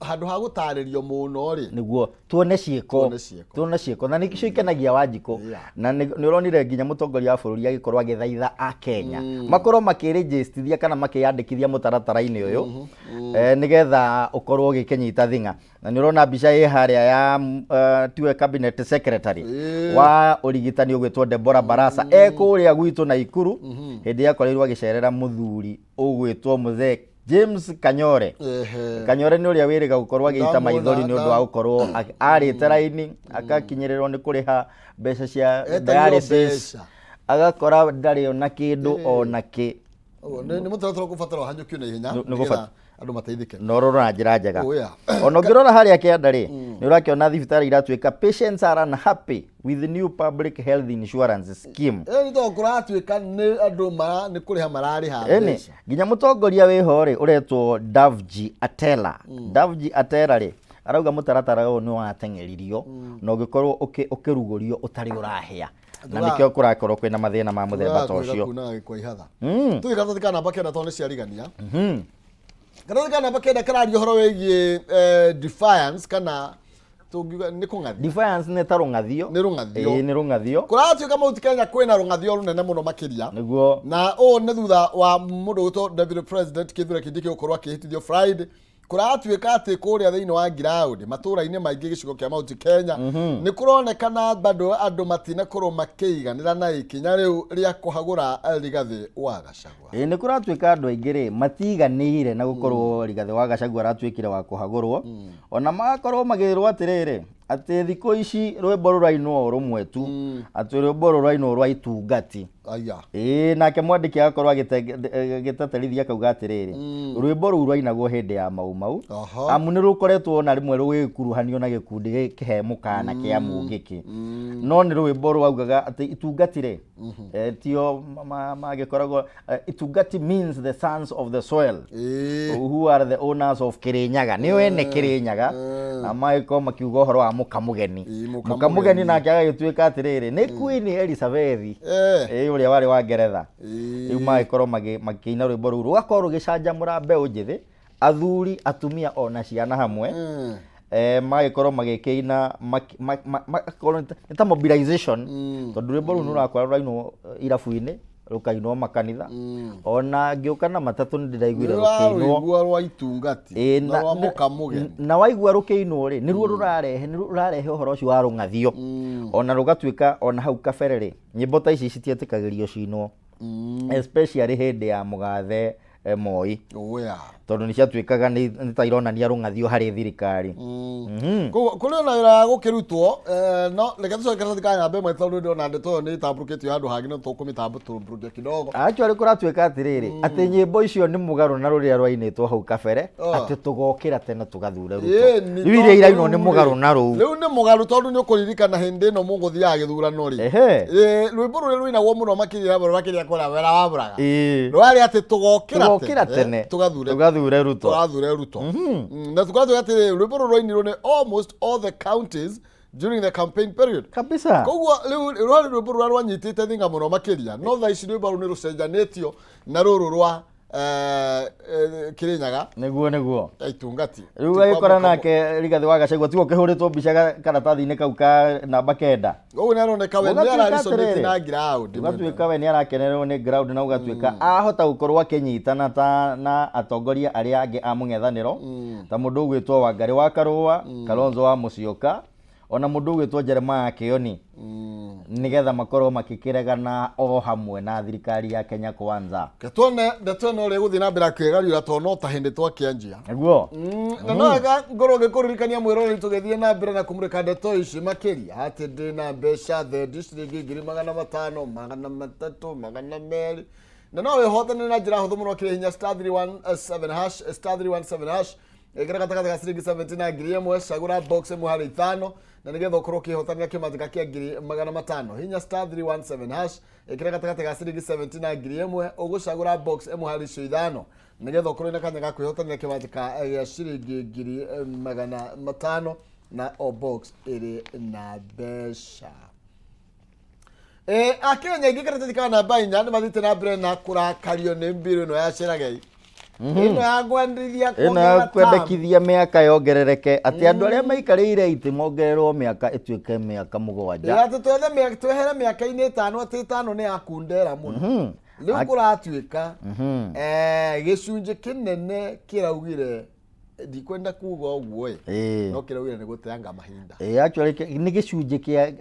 handũ ha gũtarĩrio mũno rĩ, Nĩguo tuone ciĩko. Tuone ciĩko. Tuone ciĩko, na nĩcio ikenagia Wanjikũ. Na nĩ ũronire nginya mũtongoria wa bũrũri agĩkorwo agĩthaitha akenya makorwo makĩrĩnjĩstithia kana makĩyandĩkithia mũtaratara-inĩ ũyũ, nĩgetha ũkorwo ũgĩkĩnyita thing'a. Na nĩ ũrona mbica ĩ harĩa ya tiwe cabinet secretary wa ũrigitani ũgwĩtwo Deborah Barasa e kũrĩa gwitũ Naikuru hĩndĩ ĩrĩa akorirwo agĩcerera mũthuri ũgwĩtwo mũthee James Kanyore. Kanyore nĩ ũrĩa wĩrĩga gũkorwo agĩita Ndamwona, maithori nĩ ũndũ wa gũkorwo arĩte raini akakinyĩrĩrwo nĩ kũrĩha mbeca cia Etagio dialysis, mbeca. Agakora ndarĩ ona kĩndũ ona kĩ. Ũguo, nĩ mũtaratara ũkũbatara ũhanyũkio na ihenya Nĩ nĩgetha andũ mateithĩke. Na ũrorwo na njĩra njega. Oh, yeah. Ona ũngĩrora harĩa kĩanda rĩ, nĩ ũrakĩona thibitarĩ iratuĩka patients are unhappy with the new public health insurance scheme. Ĩyo nĩ tondũ kũratuĩka nĩ andũ mara nĩ kũrĩha mararĩha Ĩni mbeca. Nginya mũtongoria wĩho rĩ, ũretwo Davji Atela. Davji Atela rĩ, arauga mũtaratara ũyũ nĩ wateng'eririo na ũgĩkorwo ũkĩrugũrio ũtarĩ ũrahĩa. Na nĩkĩo kũrakorwo kwĩna mathĩna ma mũthemba ta ũcio. Kunaga gĩkwa ihatha. Tũthiĩ karatathi ka namba 9 tondũ nĩ ciarigania. Karatathi ka namba 9 kararia ũhoro wĩgiĩ defiance, kana tũngiuga nĩ kũng'athia. Defiance nĩ ta rũng'athio. Nĩ rũng'athio. Ĩĩ, nĩ rũng'athio. Kũratuĩka Mount Kenya kwĩna rũng'athio rũnene mũno makĩria. Nĩguo. Na ũũ nĩ thutha wa mũndũ ũgwĩtwo Deputy President Kithure Kindiki gũkorwo akĩhĩtithio Friday. Kũratuĩka atĩ kũrĩa thĩinĩ wa ground matũũra-inĩ maingĩ gĩcigo kĩa Mount Kenya nĩ kũronekana bado andũ matinakorwo makĩiganĩra na ikinya rĩu rĩa kũhagũra Rigathĩ wa Gachagua. Ĩĩ, nĩ kũratuĩka andũ aingĩ rĩ matiganĩire na gũkorwo Rigathĩ wa Gachagua aratuĩkire wa kũhagũrwo, ona magakorwo magĩrwo atĩrĩrĩ, atĩ thikũ ici rwĩmbo rũrainwo o rũmwe tu, atĩ rwĩmbo rũrainwo rwa itungati. Aya. Ĩĩ, nake mwandĩki agakorwo agĩteterithia akauga atĩrĩrĩ, rwĩmbo rũu rwainagwo hĩndĩ ya Mau Mau, amu nĩ rũkoretwo ona rĩmwe rũgĩkuruhanio na gĩkundi kĩhe mũkana kĩa Mũngĩkĩ, no nĩ rwĩmbo rwaugaga atĩ itungati rĩ, tio magĩkoragwo, itungati means the sons of the soil who are the owners of Kirinyaga, nĩo ene Kirinyaga, na magĩkorwo makiuga ũhoro wa mũkamũgeni. Mũkamũgeni. Mũkamũgeni nake agagĩtuĩka atĩrĩrĩ, nĩ Queen Elizabeth ũrĩa warĩ wa Ngeretha. Rĩu magĩkorwo makĩina rwĩmbo rũu rũgakorwo rũgĩcanjamũra mbeũ njĩthĩ, athuri, atumia ona ciana hamwe. Magĩkorwo magĩkĩina magakorwo nĩ ta mobilization, tondũ rwĩmbo rũu nĩ rũrakorwo rũrainwo irabu-inĩ, rũkainwo makanitha, ona ngĩũka na matatũ nĩ ndĩraiguire rũkĩinwo. Rũraruigua rwa itungati na rwa mũkamũgeni. Na waigua rũkĩinwo rĩ, nĩruo rũrarehe, nĩruo rũrarehe ũhoro ũcio wa rũng'athio, ona rũgatuĩka ona hau kabere rĩ, nyĩmbo ta ici citietĩkagĩrio cinwo, especially hĩndĩ ya mũgathe Moi, Oya. tondũ nĩ ciatuĩkaga nĩ ta ironania rũng'athio harĩ thirikari. Koguo kũrĩ ona wĩra wa gũkĩrutwo, no reke tũcoke karatathi ka namba 1 tondũ ndĩrona ndeto ĩyo nĩ ĩtambũrũkĩtio handũ hangĩ, no tũkũmĩtambũrũkia kidogo. Actually kũratuĩka atĩrĩrĩ, atĩ nyĩmbo icio nĩ mũgarũ na rũrĩa rwainĩtwo hau kabere, atĩ tũgokĩra tene tũgathure Ruto. Ĩĩ, Rĩu iria irainwo nĩ mũgarũ na rũu. Rĩu nĩ mũgarũ, tondũ nĩ ũkũririkana hĩndĩ ĩno mũgũthiaga gĩthurano rĩ, rwĩmbo rũrĩa rũinagwo mũno makĩria mũno makĩria kũrĩa mwena wa Mũrang'a rwarĩ atĩ tũgokĩra tene tũgathure tũgathure Ruto. Tũgathure Ruto. Na tũgathure atĩrĩrĩ, rwĩmbo rũrũ rwainirwo nĩ almost all the counties during the campaign period. Kabisa. Koguo rĩu rwarĩ rwĩmbo rũrĩa rwanyitĩte thinga mũno makĩria, no thaa ici rwĩmbo rũu nĩ rũcenjanĩtio na rũrũ rwa Kirinyaga. Nĩguo, nĩguo. Itungati. Rĩu agĩkora nake Rigathĩ wa Gachagua tiwe ũkĩhũrĩtwo mbica karatathi-inĩ kau ka namba 9. Ũguo nĩ aroneka we nĩ Ũgatuĩka araresonate atĩrĩrĩ, na ground. Ũgatuĩka we nĩ arakenererwo nĩ ground, na ũgatuĩka ahota gũkorwo akĩnyitana ta na atongoria arĩa angĩ a mũng'ethanĩro, ta mũndũ ũgwĩtwo Wangarĩ wa Karũa, Kalonzo wa Musyoka, ona mũndũ ũgwĩtwo Jeremiah Kioni, nĩgetha makorwo makĩkĩregana o hamwe na thirikari ya Kenya Kwanza. Reke tuone ndeto ĩno ũrĩa ĩgũthiĩ na mbere akĩgariũra, tondũ no ta hĩndĩ twakĩanjia. Nĩguo. Na no wega ngorwo ngĩkũririkania mwĩroreri tũgĩthiĩ na mbere na kũmũrĩka ndeto ici makĩria, atĩ ndĩ na mbeca thendi ciringi 500,000, 300, 200, na no wĩhotane na njĩra hũthũ mũno kĩrĩ hinya *317#, *317#, ĩkĩra gatagatĩ ga ciringi 70 na 1000, cagũra box ĩmwe harĩ ithano, na nĩgetha ũkorwo ũkĩhotanĩra kĩmanjĩka kĩa 500,000. Hinya *317#, ĩkĩra gatagatĩ ga ciringi 70 na 1000, ũgũcagũra box ĩmwe harĩ icio ithano, nĩgetha ũkorwo na kanya ga kwĩhotanĩra kĩmanjĩka gĩa ciringi 500,000, na o box ĩrĩ na mbeca. Akenya aingĩ karatathi ka namba 4 nĩ mathiĩte na mbere na kũrakario nĩ mbiru ĩno ya Cherargei, ĩno ya kwendithia ĩno ya kwendekithia mĩaka yongerereke, atĩ andũ arĩa maikarĩire itĩ mongererwo mĩaka ĩtuĩke mĩaka 7. Atĩ twehere mĩaka-inĩ 5, atĩ 5 nĩ ya kundera mũno. Rĩu kũratuĩka gĩcunjĩ kĩnene kĩraugire, ndikwenda kuga ũguo ĩ, no kĩraugire nĩ gũteanga mahinda. Actually nĩ gĩcunjĩ kĩa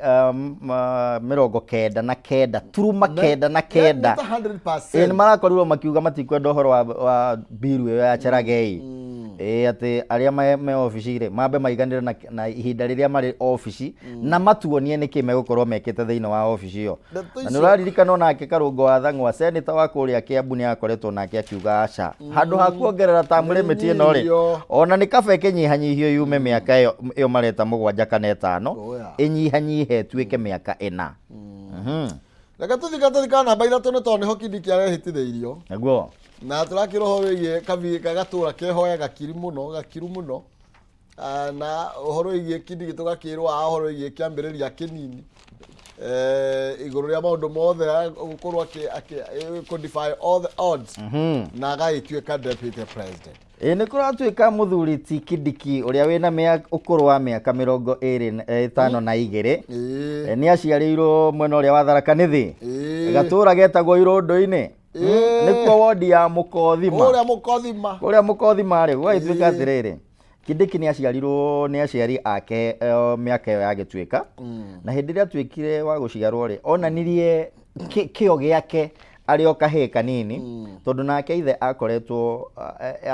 99.99. Nĩ ta 100%. Nĩ marakorirwo makiuga matikwenda ũhoro wa mbiru ĩyo ya Cherargei. Atĩ arĩa me obici rĩ, mambe maiganĩre na ihinda rĩrĩa marĩ obici, na matuonie nĩkĩ megũkorwo mekĩte thĩinĩ wa obici ĩyo. Ndeto Na nĩ icio- ũraririkana onake Karũngo wa Thang'wa, senator wa kũrĩa Kiambu, nĩ akoretwo nake akiuga aca, handũ ha kuongerera term limit ĩno rĩ, Nĩnyihio. ona nĩ kaba ĩkĩnyihanyihio yume mĩaka ĩyo mareta 7 kana 5, Oya. ĩnyihanyihe ĩtuĩke mĩaka 4. Reke tũthiĩ karatathi ka namba 3, nĩ tondũ nĩho Kindiki arehĩtithĩirio. Nĩguo. Na tũrakĩra ũhoro wĩgiĩ kabi gatũra kehoya gakiru mũno, gakiru mũno. Na ũhoro wĩgiĩ Kindiki tũgakĩrwo ũhoro wĩgiĩ kĩambĩrĩria kĩnini. Igũrũ rĩa maũndũ mothe gũkorwo kũ defy all the odds na agagĩtuĩka deputy president. Ĩ nĩ kũratuĩka mũthuri ti Kindiki ũrĩa wĩna ũkũrũ wa mĩaka 22. Nĩ aciarĩirwo mwena ũrĩa wa Tharaka Nithi, gatũra getagwo Irũndũ-inĩ. Nĩkuo wondi ya Mũkothima. Kũrĩa Mũkothima. Kũrĩa Mũkothima rĩ, gũgagĩtuĩka atĩrĩrĩ, Kindiki nĩ aciarirwo nĩ aciari ake mĩaka ĩyo yagĩtuĩka, na hĩndĩ ĩrĩa atuĩkire wa gũciarwo rĩ, onanirie kĩo gĩake arĩ o kahĩĩ kanini, tondũ nake ithe akoretwo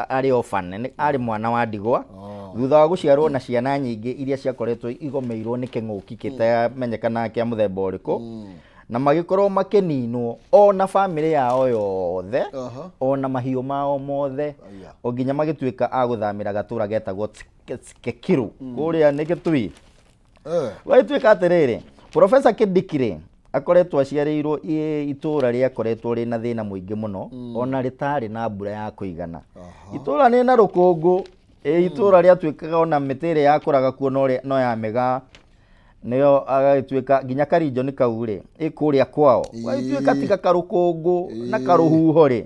arĩ orphan, arĩ mwana wa ndigwa thutha wa gũciarwo na ciana nyingĩ iria ciakoretwo igomeirwo nĩ kĩng'ũki kĩtamenyekanaga kĩa mũthemba ũrĩkũ, na magĩkorwo makĩninwo ona bamĩrĩ yao yothe, ona mahiũ mao mothe, o nginya magĩtuĩka a gũthamĩra gatũra getagwo Tsekekiru kũrĩa nĩ Gĩtui. Gwagĩtuĩka atĩrĩrĩ, Professor Kindiki rĩ, akoretwo aciarĩirwo itũra rĩakoretwo rĩna thĩna mũingĩ mũno, ona rĩtarĩ na mbura ya kũigana. Itũra nĩ na rũkũngũ, itũra rĩatuĩkaga ona mĩtĩ ĩrĩa yakũraga kuo no ya mĩgaa, nĩyo agagĩtuĩka nginya karinjoni kau rĩ, ĩ kũrĩa kwao gwagĩtuĩka tiga karũkũngũ na karũhuho rĩ,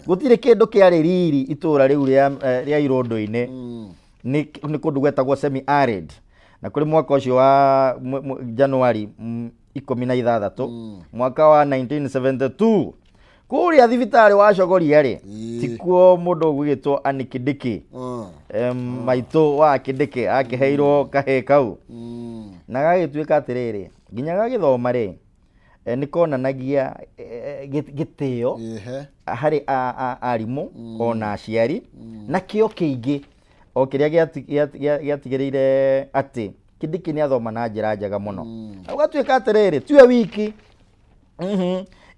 gũtirĩ kĩndũ kĩarĩ riri itũra rĩu rĩa Irũndũ-inĩ. Nĩ kũndũ gwetagwo semi arid, na kũrĩ mwaka ũcio wa Januari 16 mwaka wa 1972, kũrĩa thibitarĩ wa Chogoria rĩ, tikuo mũndũ ũgwĩtwo Annie Kindiki, maitũ wa Kindiki akĩheirwo kahĩĩ kau, na gagĩtuĩka atĩrĩrĩ, nginya gagĩthoma rĩ, nĩ konanagia gĩtĩo harĩ arimũ ona aciari, na kĩo kĩingĩ o kĩrĩa gĩatigĩrĩire atĩ Kindiki nĩ athoma na njĩra njega mũno. Na gũgatuĩka atĩrĩrĩ, tiwe wiki.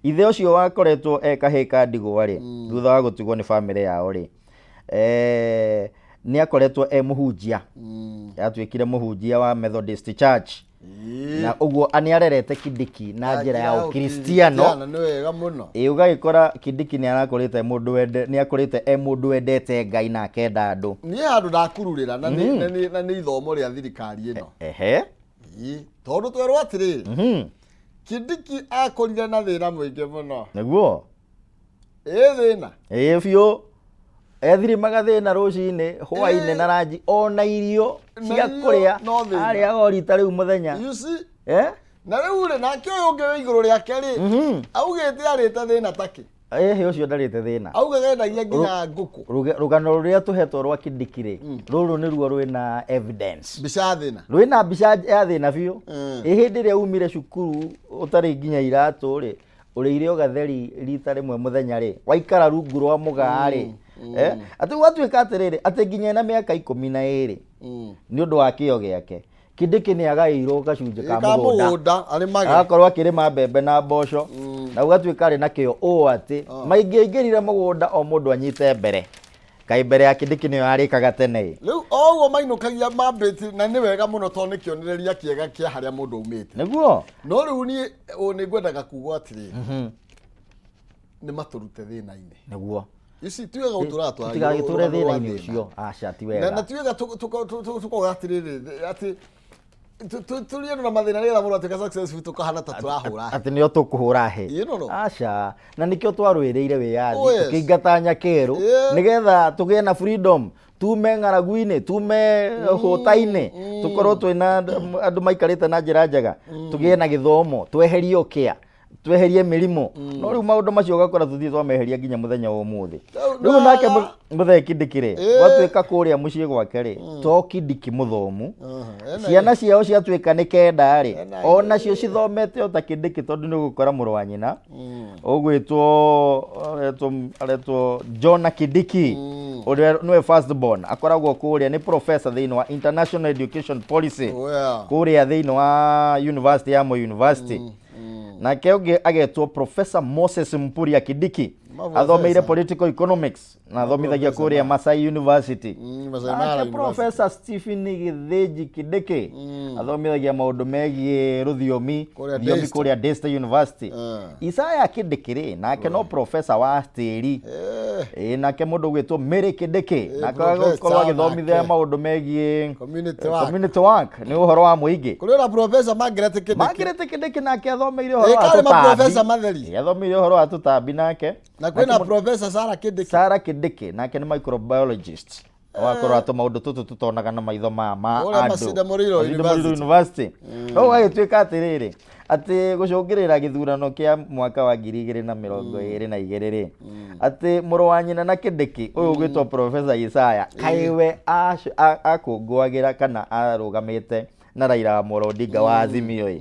Ithe ũcio wakoretwo e kahĩĩ ka ndigwa rĩ, thutha wa gũtigwo nĩ bamĩrĩ yao rĩ, nĩ akoretwo e mũhunjia. Atuĩkire mũhunjia wa Methodist Church. Na ũguo nĩ arerete Kindiki na njĩra ya Ũkristiano. Ũkristiano nĩ wega mũno. Ĩ ũgagĩkora Kindiki nĩ arakũrĩte mũndũ wende, nĩ akũrĩte e mũndũ wendete Ngai na akenda andũ. Niĩ handũ ndakururĩra na nĩ ithomo rĩa thirikari ĩno. Tondũ twerwo atĩrĩrĩ, Kindiki akũrire na thĩna mũingĩ mũno. Nĩguo. Ĩ thĩna. Ĩ biũ. Ethirimaga thĩna rũcinĩ, hwainĩ na ranji, ona irio Na cia irio kũrĩa, no thĩna. arĩaga o rita rĩu mũthenya. You see? Na rĩu rĩ, nake ũyũ ũngĩ wĩ igũrũ rĩake rĩ, augĩte arĩte thĩna takĩ? Ĩhĩ, ũcio ndarĩte thĩna. Augaga endagia nginya ngũkũ. Rũgano rũrĩa tũhetwo rwa Kindiki rĩ, rũrũ nĩruo rwĩna evidence. Mbica ya thĩna. Rwĩna mbica ya thĩna biũ. Ĩ hĩndĩ ĩrĩa umire cukuru ũtarĩ nginya iratũ rĩ, ũrĩire o gatheri rita rĩmwe mũthenya rĩ, waikara rungu rwa mũgaa rĩ, atĩ gwatuĩka atĩrĩrĩ, atĩ nginya ena mĩaka 12, nĩ ũndũ wa kĩo gĩake, Kindiki nĩ agaĩirwo gacunjĩ ka Ka mũgũnda. mũgũnda, arĩmage. Agakorwo akĩrĩma mbembe na mboco, na gũgatuĩka arĩ na kĩo ũũ atĩ, maingĩingĩrire mũgũnda o mũndũ anyite mbere. Kaĩ mbere ya Kindiki nĩyo yarĩkaga tene ĩ. Rĩu o ũguo mainũkagia mambĩti, na nĩ wega mũno tondũ nĩ kĩonereria kĩega kĩa harĩa mũndũ aumĩte. Nĩguo? No rĩu niĩ ũ nĩ ngwendaga kuga atĩrĩrĩ, nĩ matũrute thĩna-inĩ. Nĩguo. Ici ti wega gũtũraga twaragia Tũtigagĩtũre rũgano rwa thĩna-inĩ thĩna. ũcio. Aca, ti Na wega. ti wega tũkoga atĩrĩrĩ, atĩ tũrĩ andũ na mathĩna nĩgetha mũndũ atuĩke successful tũkahana ta tũrahũra hĩ. Atĩ nĩo tũkũhũra hĩ. Ĩĩ, no, no. Aca, na nĩkĩo twarũĩrĩire wĩyathi, Oh, yes. tũkĩingata nyakerũ, nĩgetha tũgĩe na freedom, tume ng'aragu-inĩ, tume hũta-inĩ, tũkorwo twĩna andũ maikarĩte na njĩra njega, tũgĩe na gĩthomo, tweherie ũkĩa, tweherie mĩrimũ. No rĩu maũndũ macio ũgakora tũthiĩ twameheria nginya mũthenya wa ũmũthĩ. Rĩu nake mũthee Kindiki rĩ, gwatuĩka kũrĩa mũciĩ gwake rĩ, to Kindiki mũthomu, ciana ciao ciatuĩka nĩ kenda rĩ, onacio cithomete o ta Kindiki, tondũ nĩ ũgũkora mũrũ wa nyina ũgwĩtwo aretwo Jonah Kindiki, ũrĩa nĩwe first born, akoragwo kũrĩa nĩ professor thĩinĩ wa International Education Policy kũrĩa thĩinĩ wa University ya Moi University. Nake ũngĩ agetwo Professor Moses Mpuria Kindiki, Maprofessor. athomeire political economics na athomithagia kũrĩa Masai University. Masai Mara Nake University. Professor Stephen Githinji Kindiki athomithagia maũndũ megiĩ rũthiomi Kũrĩa thiomi Daystar. kũrĩa Daystar University. Isaiah Kindiki rĩ, nake no professor wa tĩri. Ĩĩ, nake mũndũ ũgwĩtwo Mary Kindiki, nake professor agũkorwo agĩthomithia nake. maũndũ megiĩ Community work. Community work nĩ ũhoro wa mũingĩ. Kũrĩ ona Professor Margaret Kindiki. Margaret Kindiki nake athomeire ũhoro Ĩ, wa karĩ maprofesa tũtambi. matheri. Ĩ, athomeire ũhoro wa tũtambi nake. Na kwĩna Professor Sarah Kindiki. Sarah Kindiki nake nĩ microbiologist, wakorwo atũ maũndũ tũtũ tũtonaga na maitho ma Kũrĩa andũ. Masinde Muliro Masinde Muliro University. University. No gũgagĩtuĩka atĩrĩrĩ, atĩ gũcũngĩrĩra gĩthurano kĩa mwaka wa 2022 rĩ, atĩ mũrũ wa nyina na Kindiki ũyũ ũgwĩtwo Professor Isaya, kaĩ we akũngũagĩra kana arũgamĩte na Raila Amolo Odinga wa Azimio ĩ,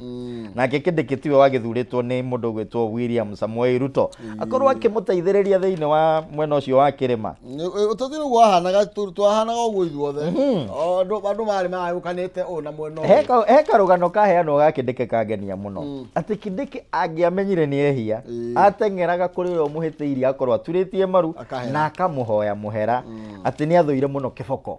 nake Kindiki tiwe wagĩthurĩtwo nĩ mũndũ ũgwĩtwo William Samoei Ruto akorwo akĩmũteithĩrĩria thĩinĩ wa mwena ũcio wa kĩrĩma. Ũteti rĩu wahanaga, twahanaga ũguo ithuothe. O, andũ marĩ magayũkanĩte ũũ na mwena ũyũ. He karũgano kaheanwo ga Kindiki kangenia mũno, atĩ Kindiki angĩamenyire nĩ ehia, ateng'eraga kũrĩ ũrĩa ũmũhĩtĩirie akorwo aturĩtie maru Akahera. na akamũhoya mũhera, atĩ nĩ athũire mũno kĩboko,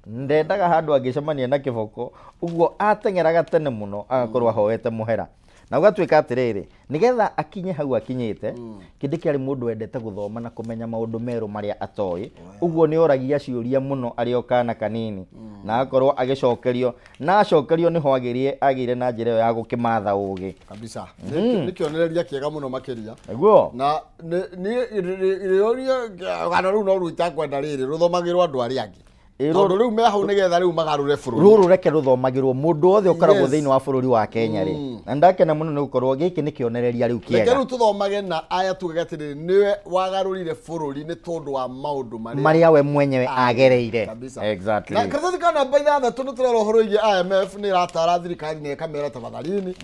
ndendaga handũ angĩcemania na kĩboko, ũguo ateng'eraga tene mũno agakorwo ahoete mũhera. Na ũgatuĩka atĩrĩrĩ, nĩgetha akinye hau akinyĩte, Kindiki arĩ mũndũ wendete gũthoma na kũmenya maũndũ merũ marĩa atoĩ, ũguo nĩ oragia ciũria mũno arĩ o kana kanini, na agakorwo agĩcokerio, na acokerio nĩho agĩire na njĩra ĩyo ya gũkĩmatha ũgĩ. Kabisa, nĩ kĩonereria kĩega mũno makĩria. Nĩguo. Na nĩ rũgano rũu no rũitakwenda rĩrĩ rũthomagĩrwo andũ arĩa angĩ, Ĩ, tondũ rĩu me hau nĩgetha rĩu magarũre bũrũri. Rũrũ reke rũthomagĩrwo mũndũ wothe ũkoragwo thĩinĩ wa bũrũri wa Kenya rĩ, na ndakena mũno nĩ gũkorwo gĩkĩ nĩ kĩonereria rĩu Reke kĩega. rĩu tũthomage na aya tugage atĩrĩrĩ, nĩwe wagarũrire bũrũri nĩ tondũ wa maũndũ marĩa marĩa we mwenyewe agereire. Kabisa. Exactly. Na karatathi ka namba 6 nĩ tũrera ũhoro wĩgiĩ IMF nĩ ĩratara thirikari na ĩkamera tafadhalini,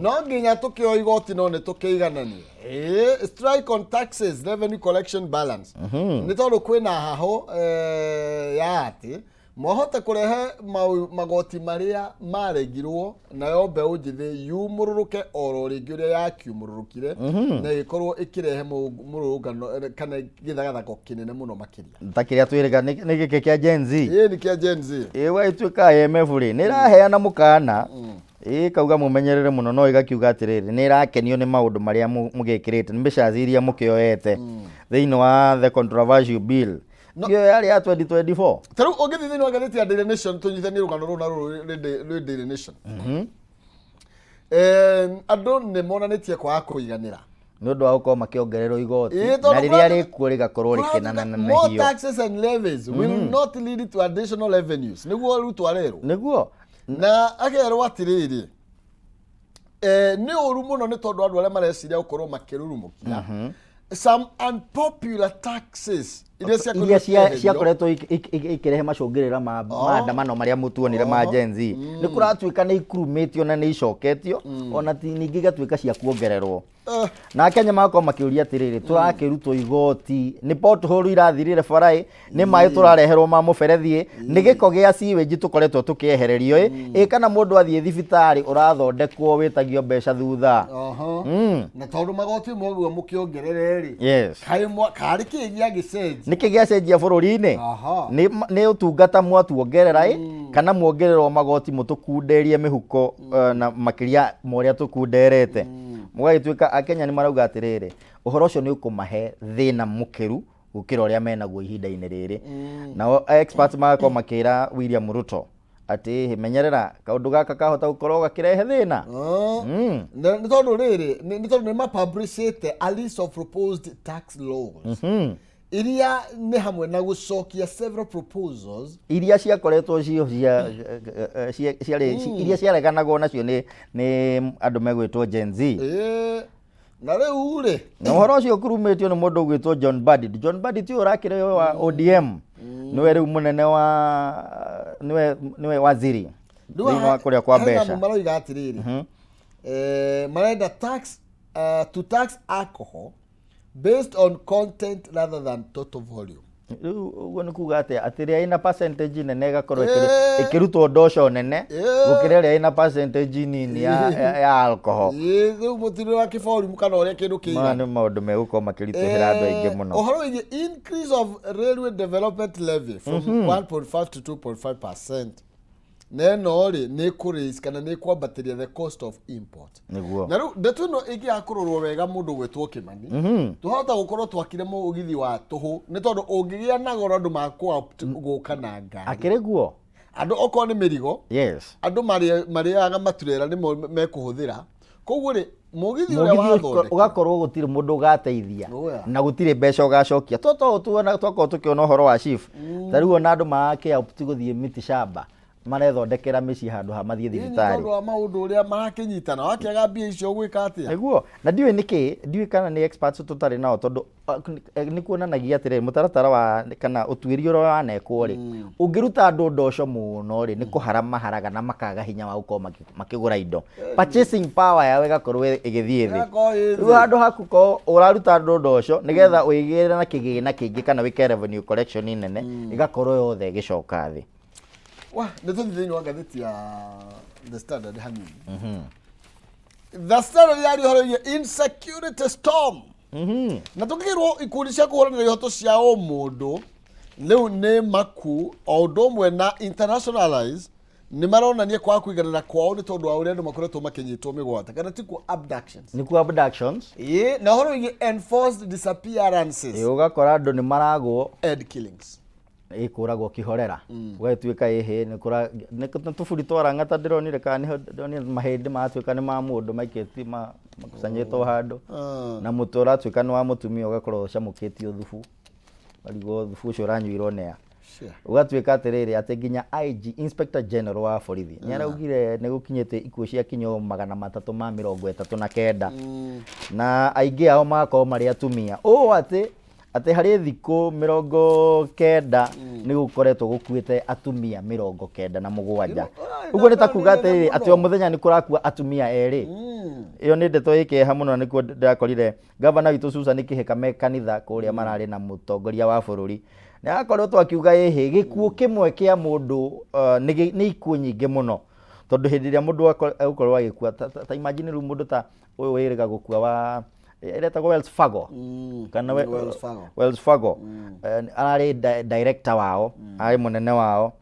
no nginya tũkĩoe igoti no nĩ tũkĩigananie. Ĩĩ, strike on taxes revenue collection balance, nĩ tondũ kwĩna hahũ ya atĩ mwahota kũrehe magoti marĩa maregirwo, nayo mbeũ njĩthĩ yumũrũrũke oro rĩngĩ ũrĩa yakiumũrũrũkire na ĩgĩkorwo ĩkĩrehe mũrũrũngano kana gĩthagathako kĩnene mũno makĩria. Ta kĩrĩa twĩrĩga nĩ gĩkĩ kĩa Gen Z. Ĩĩ, nĩ kĩa Gen Z. Ĩ, gwagĩtuĩka IMF rĩ, nĩ ĩraheana mũkana, ĩ kauga mũmenyerere mũno, no ĩgakiuga atĩrĩrĩ, nĩ ĩrakenio nĩ maũndũ marĩa mũgĩkĩrĩte, nĩ measures iria mũkĩoete thĩinĩ wa the controversial bill ĩyo yarĩ ya 2024. Ta rĩu ũngĩthiĩ thĩinĩ wa ngathĩti ya Daily Nation, tũnyitithanie rũgano rũrũ na rũrũ rwĩ Daily Nation. Andũ nĩ monanĩtie kwaga kũiganĩra nĩ ũndũ wa gũkorwo makĩongererwo igoti, Ĩĩ, tondũ na rĩrĩa rĩkuo rĩgakorwo kũratuĩka more rĩkĩnananahio. taxes and levies will not lead to additional revenues, nĩguo rĩu twarerwo. Nĩguo. Na akerwo atĩrĩrĩ, nĩ ũru mũno nĩ tondũ andũ arĩa mareciria gũkorwo makĩrurumũkia some unpopular taxes iria ciakorirwo Iria cikĩeherio. ciakoretwo ikĩrehe macũngĩrĩra ma maandamano marĩa mũtuonire ma Gen Z, nĩ kũratuĩka nĩ ikurumĩtio na nĩ icoketio, ona ti ningĩ igatuĩka cia kuongererwo. Na Akenya magakorwo makĩũria atĩrĩrĩ, tũrakĩrutwo igoti nĩ pothole irathirire bara-ĩ, nĩ maĩ tũrareherwo ma mũberethi-ĩ, nĩ gĩko gĩa sewage tũkoretwo tũkĩehererio-ĩ, ĩ kana mũndũ athiĩ thibitarĩ ũrathondekwo wĩtagio mbeca thutha. Na tondũ magoti moguo mũkĩongerere rĩ, kaĩ karĩ kĩ gĩagĩcenjia? Nĩkĩ gĩacenjia bũrũri-inĩ? Nĩ ũtungata mwatuongerera ĩ, kana muongererwo magoti mũtũkunderie mĩhuko, na makĩria ma ũrĩa tũkunderete? Mũgagĩtuĩka Akenya nĩ marauga atĩrĩrĩ, ũhoro ũcio nĩ ũkũmahe thĩna mũkĩru gũkĩra ũrĩa menaguo ihinda-inĩ rĩrĩ. Nao experts magakorwo makĩra William Ruto atĩ menyerera kaũndũ gaka kahota gũkorwo gakĩrehe thĩna. Na nĩ tondũ rĩrĩ, nĩ tondũ nĩ mapublishĩte a list of proposed tax laws iria nĩ hamwe na gũcokia several proposals iria ciakoretwo cio ciarĩ iria ciareganagwo nacio nĩ andũ megwĩtwo Gen Z. Ĩĩ, na rĩu rĩ, Na ũhoro ũcio ũkurumĩtio nĩ mũndũ ũgwĩtwo John Mbadi. John Mbadi ti ũyũ ũrakĩrĩ wa ODM, nĩwe rĩu mũnene wa nĩwe waziri rĩu thĩinĩ wa kũrĩa kwa hena mbeca. andũ maroiga atĩrĩrĩ, marenda tax, to tax alcohol based on content rather than total volume. Rĩu ũguo nĩ kuga atĩa? Atĩ ĩrĩa ĩna percentage nene ĩgakorwo ĩkĩrutwo ndoco nene gũkĩra ĩrĩa ĩna percentage nini ya alcohol. Ĩĩ, rĩu mũtirĩ wa kĩvolume kana ũrĩa kĩndũ Maya kĩigana. nĩ maũndũ megũkorwo makĩritũhĩra andũ aingĩ mũno. Ũhoro wĩgiĩ increase of railway development levy from 1.5 to 2.5%. Na ĩno rĩ, nĩ ĩkũ kana nĩ ĩkwambatĩria the cost of import. Na rĩu ndeto ĩno ĩngĩaga kũrorwo wega, mũndũ gwĩtwo Kĩmani, twahota gũkorwo twakire mũgithi wa tũhũ, nĩ tondũ ũngĩgĩa na goro andũ makũ gũka na ngari. Akĩrĩ guo. Andũ okorwo nĩ mĩrigo, andũ marĩaga maturera nĩmo mekũhũthĩra. Koguo rĩ, mũgithi ũrĩa Mũgithi ũcio wathondekwo ũgakorwo gũtirĩ mũndũ ũgateithia Oya. na gũtirĩ mbeca ũgacokia. To tuona twakorwo tũkĩona ũhoro wa chief, ta rĩu ona andũ marakĩa ti gũthiĩ miti shamba, marethondekera mĩciĩ handũ ha mathiĩ Ĩĩ, nĩ thibitarĩ. Tondũ wa maũndũ ũrĩa marakĩnyitana, wakĩaga mbia icio ũgwĩka atĩa? Nĩguo, na ndiũĩ nĩkĩ, ndiũĩ kana nĩ experts tũtarĩ nao, tondũ nĩ kuonanagia atĩrĩrĩ, mũtaratara wa kana ũtuĩria ũrĩa wanekwo rĩ, ũngĩruta andũ ndoco mũno rĩ, nĩ kũhara maharaga na makaga hinya wa gũkorwo makĩgũra indo, purchasing power yao ĩgakorwo ĩgĩthiĩ thĩ. Ĩgakorwo ĩ Rĩu thĩ. handũ ha gũkorwo ũraruta andũ ndoco nĩgetha ũigĩre na kĩgĩna kĩingĩ kana wĩke revenue collection nene, ĩgakorwo yothe ĩgĩcoka thĩ. Wa nĩ tũthiĩ thĩinĩ wa ngathĩti ya The Standard hanini. The Standard yaria ũhoro wĩgiĩ insecurity storm, na tũkĩrwo ikundi cia kũhũranĩra ihoto cia ũmũndũ rĩu nĩ maku o ũndũ ũmwe na internationalize nĩ maronania kwaga kũiganĩra kwao nĩ tondũ wa ũrĩa andũ makoretwo makĩnyitwo mĩgwate, kana tikuo abductions? Nĩkuo abductions. Ĩĩ, na ũhoro wĩgiĩ enforced disappearances Ĩ, ũgakora andũ nĩ maragwo and killings. Ĩkũragwo kĩhorera, ũgagĩtuĩka ĩhĩ nĩ kũra nĩ tũburi twa rang'ata ndĩronire, kana nĩho ndĩronire mahĩndĩ maratuĩka nĩ ma mũndũ maikĩtio makusanyĩtwo handũ, na mũtwe ũratuĩka nĩ wa mũtumia, ũgakorwo ũcamũkĩtio thubu, ũkarigwo thubu ũcio ũranyuirwo nĩa. Ũgatuĩka atĩrĩrĩ, atĩ nginya IG, Inspector General wa borithi, nĩ araugire nĩ gũkinyĩte ikuũ cia kinyo 339, na aingĩ ao magakorwo marĩ atumia, ũũ atĩ harĩ thikũ 90 nĩ gũkoretwo gũkuĩte atumia 97. Ũguo nĩ ta kuga atĩrĩrĩ, atĩ o mũthenya nĩ kũrakua atumia erĩ. Ĩyo nĩ ndeto ĩ kĩeha mũno. Nĩkuo ndĩrakorire gavana witũ Susan Kĩhĩka me kanitha kũrĩa mararĩ na mũtongoria wa bũrũri, nĩ akoretwo akiuga ĩhĩ gĩkuũ kĩmwe kĩa mũndũ nĩ ikuũ nyingĩ mũno, tondũ hĩndĩ ĩrĩa mũndũ egũkorwo agĩkua, ta imagine rĩu mũndũ ta ũyũ wĩrĩga gũkua wa ĩretagwo Wells Fargo kana Wells Fargo. Wells Fargo. Ararĩ director wao, ararĩ mũnene wao.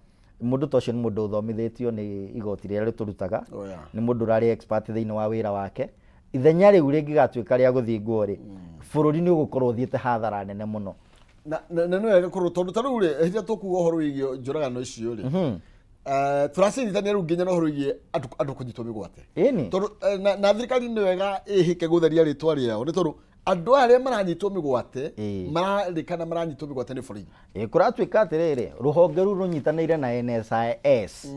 Mũndũ ta ũcio nĩ mũndũ ũthomithĩtio nĩ igoti rĩrĩa rĩtũrutaga. Oh, yeah. Nĩ mũndũ ũrarĩ expert thĩinĩ wa wĩra wake. Ithenya rĩu rĩngĩgatuĩka rĩa gũthingwo rĩ, bũrũri nĩ ũgũkorwo ũthiĩte hathara nene mũno. Na nĩ wega kũrwo, tondũ ta rĩu rĩ, hĩndĩ ĩrĩa tũkuga ũhoro wĩgiĩ njũragano icio rĩ, tũracinyitania rĩu nginya na ũhoro wĩgiĩ andũ kũnyitwo mĩgwate. Tondũ na thirikari nĩ wega ĩhĩke gũtheria rĩtwa rĩao, nĩ tondũ andũ aya arĩa maranyitwo mĩgwate mararĩkana maranyitwo mĩgwate nĩ borithi. Ĩ, kũratuĩka atĩrĩrĩ, rũhonge rũu rũnyitanĩire na NSIS,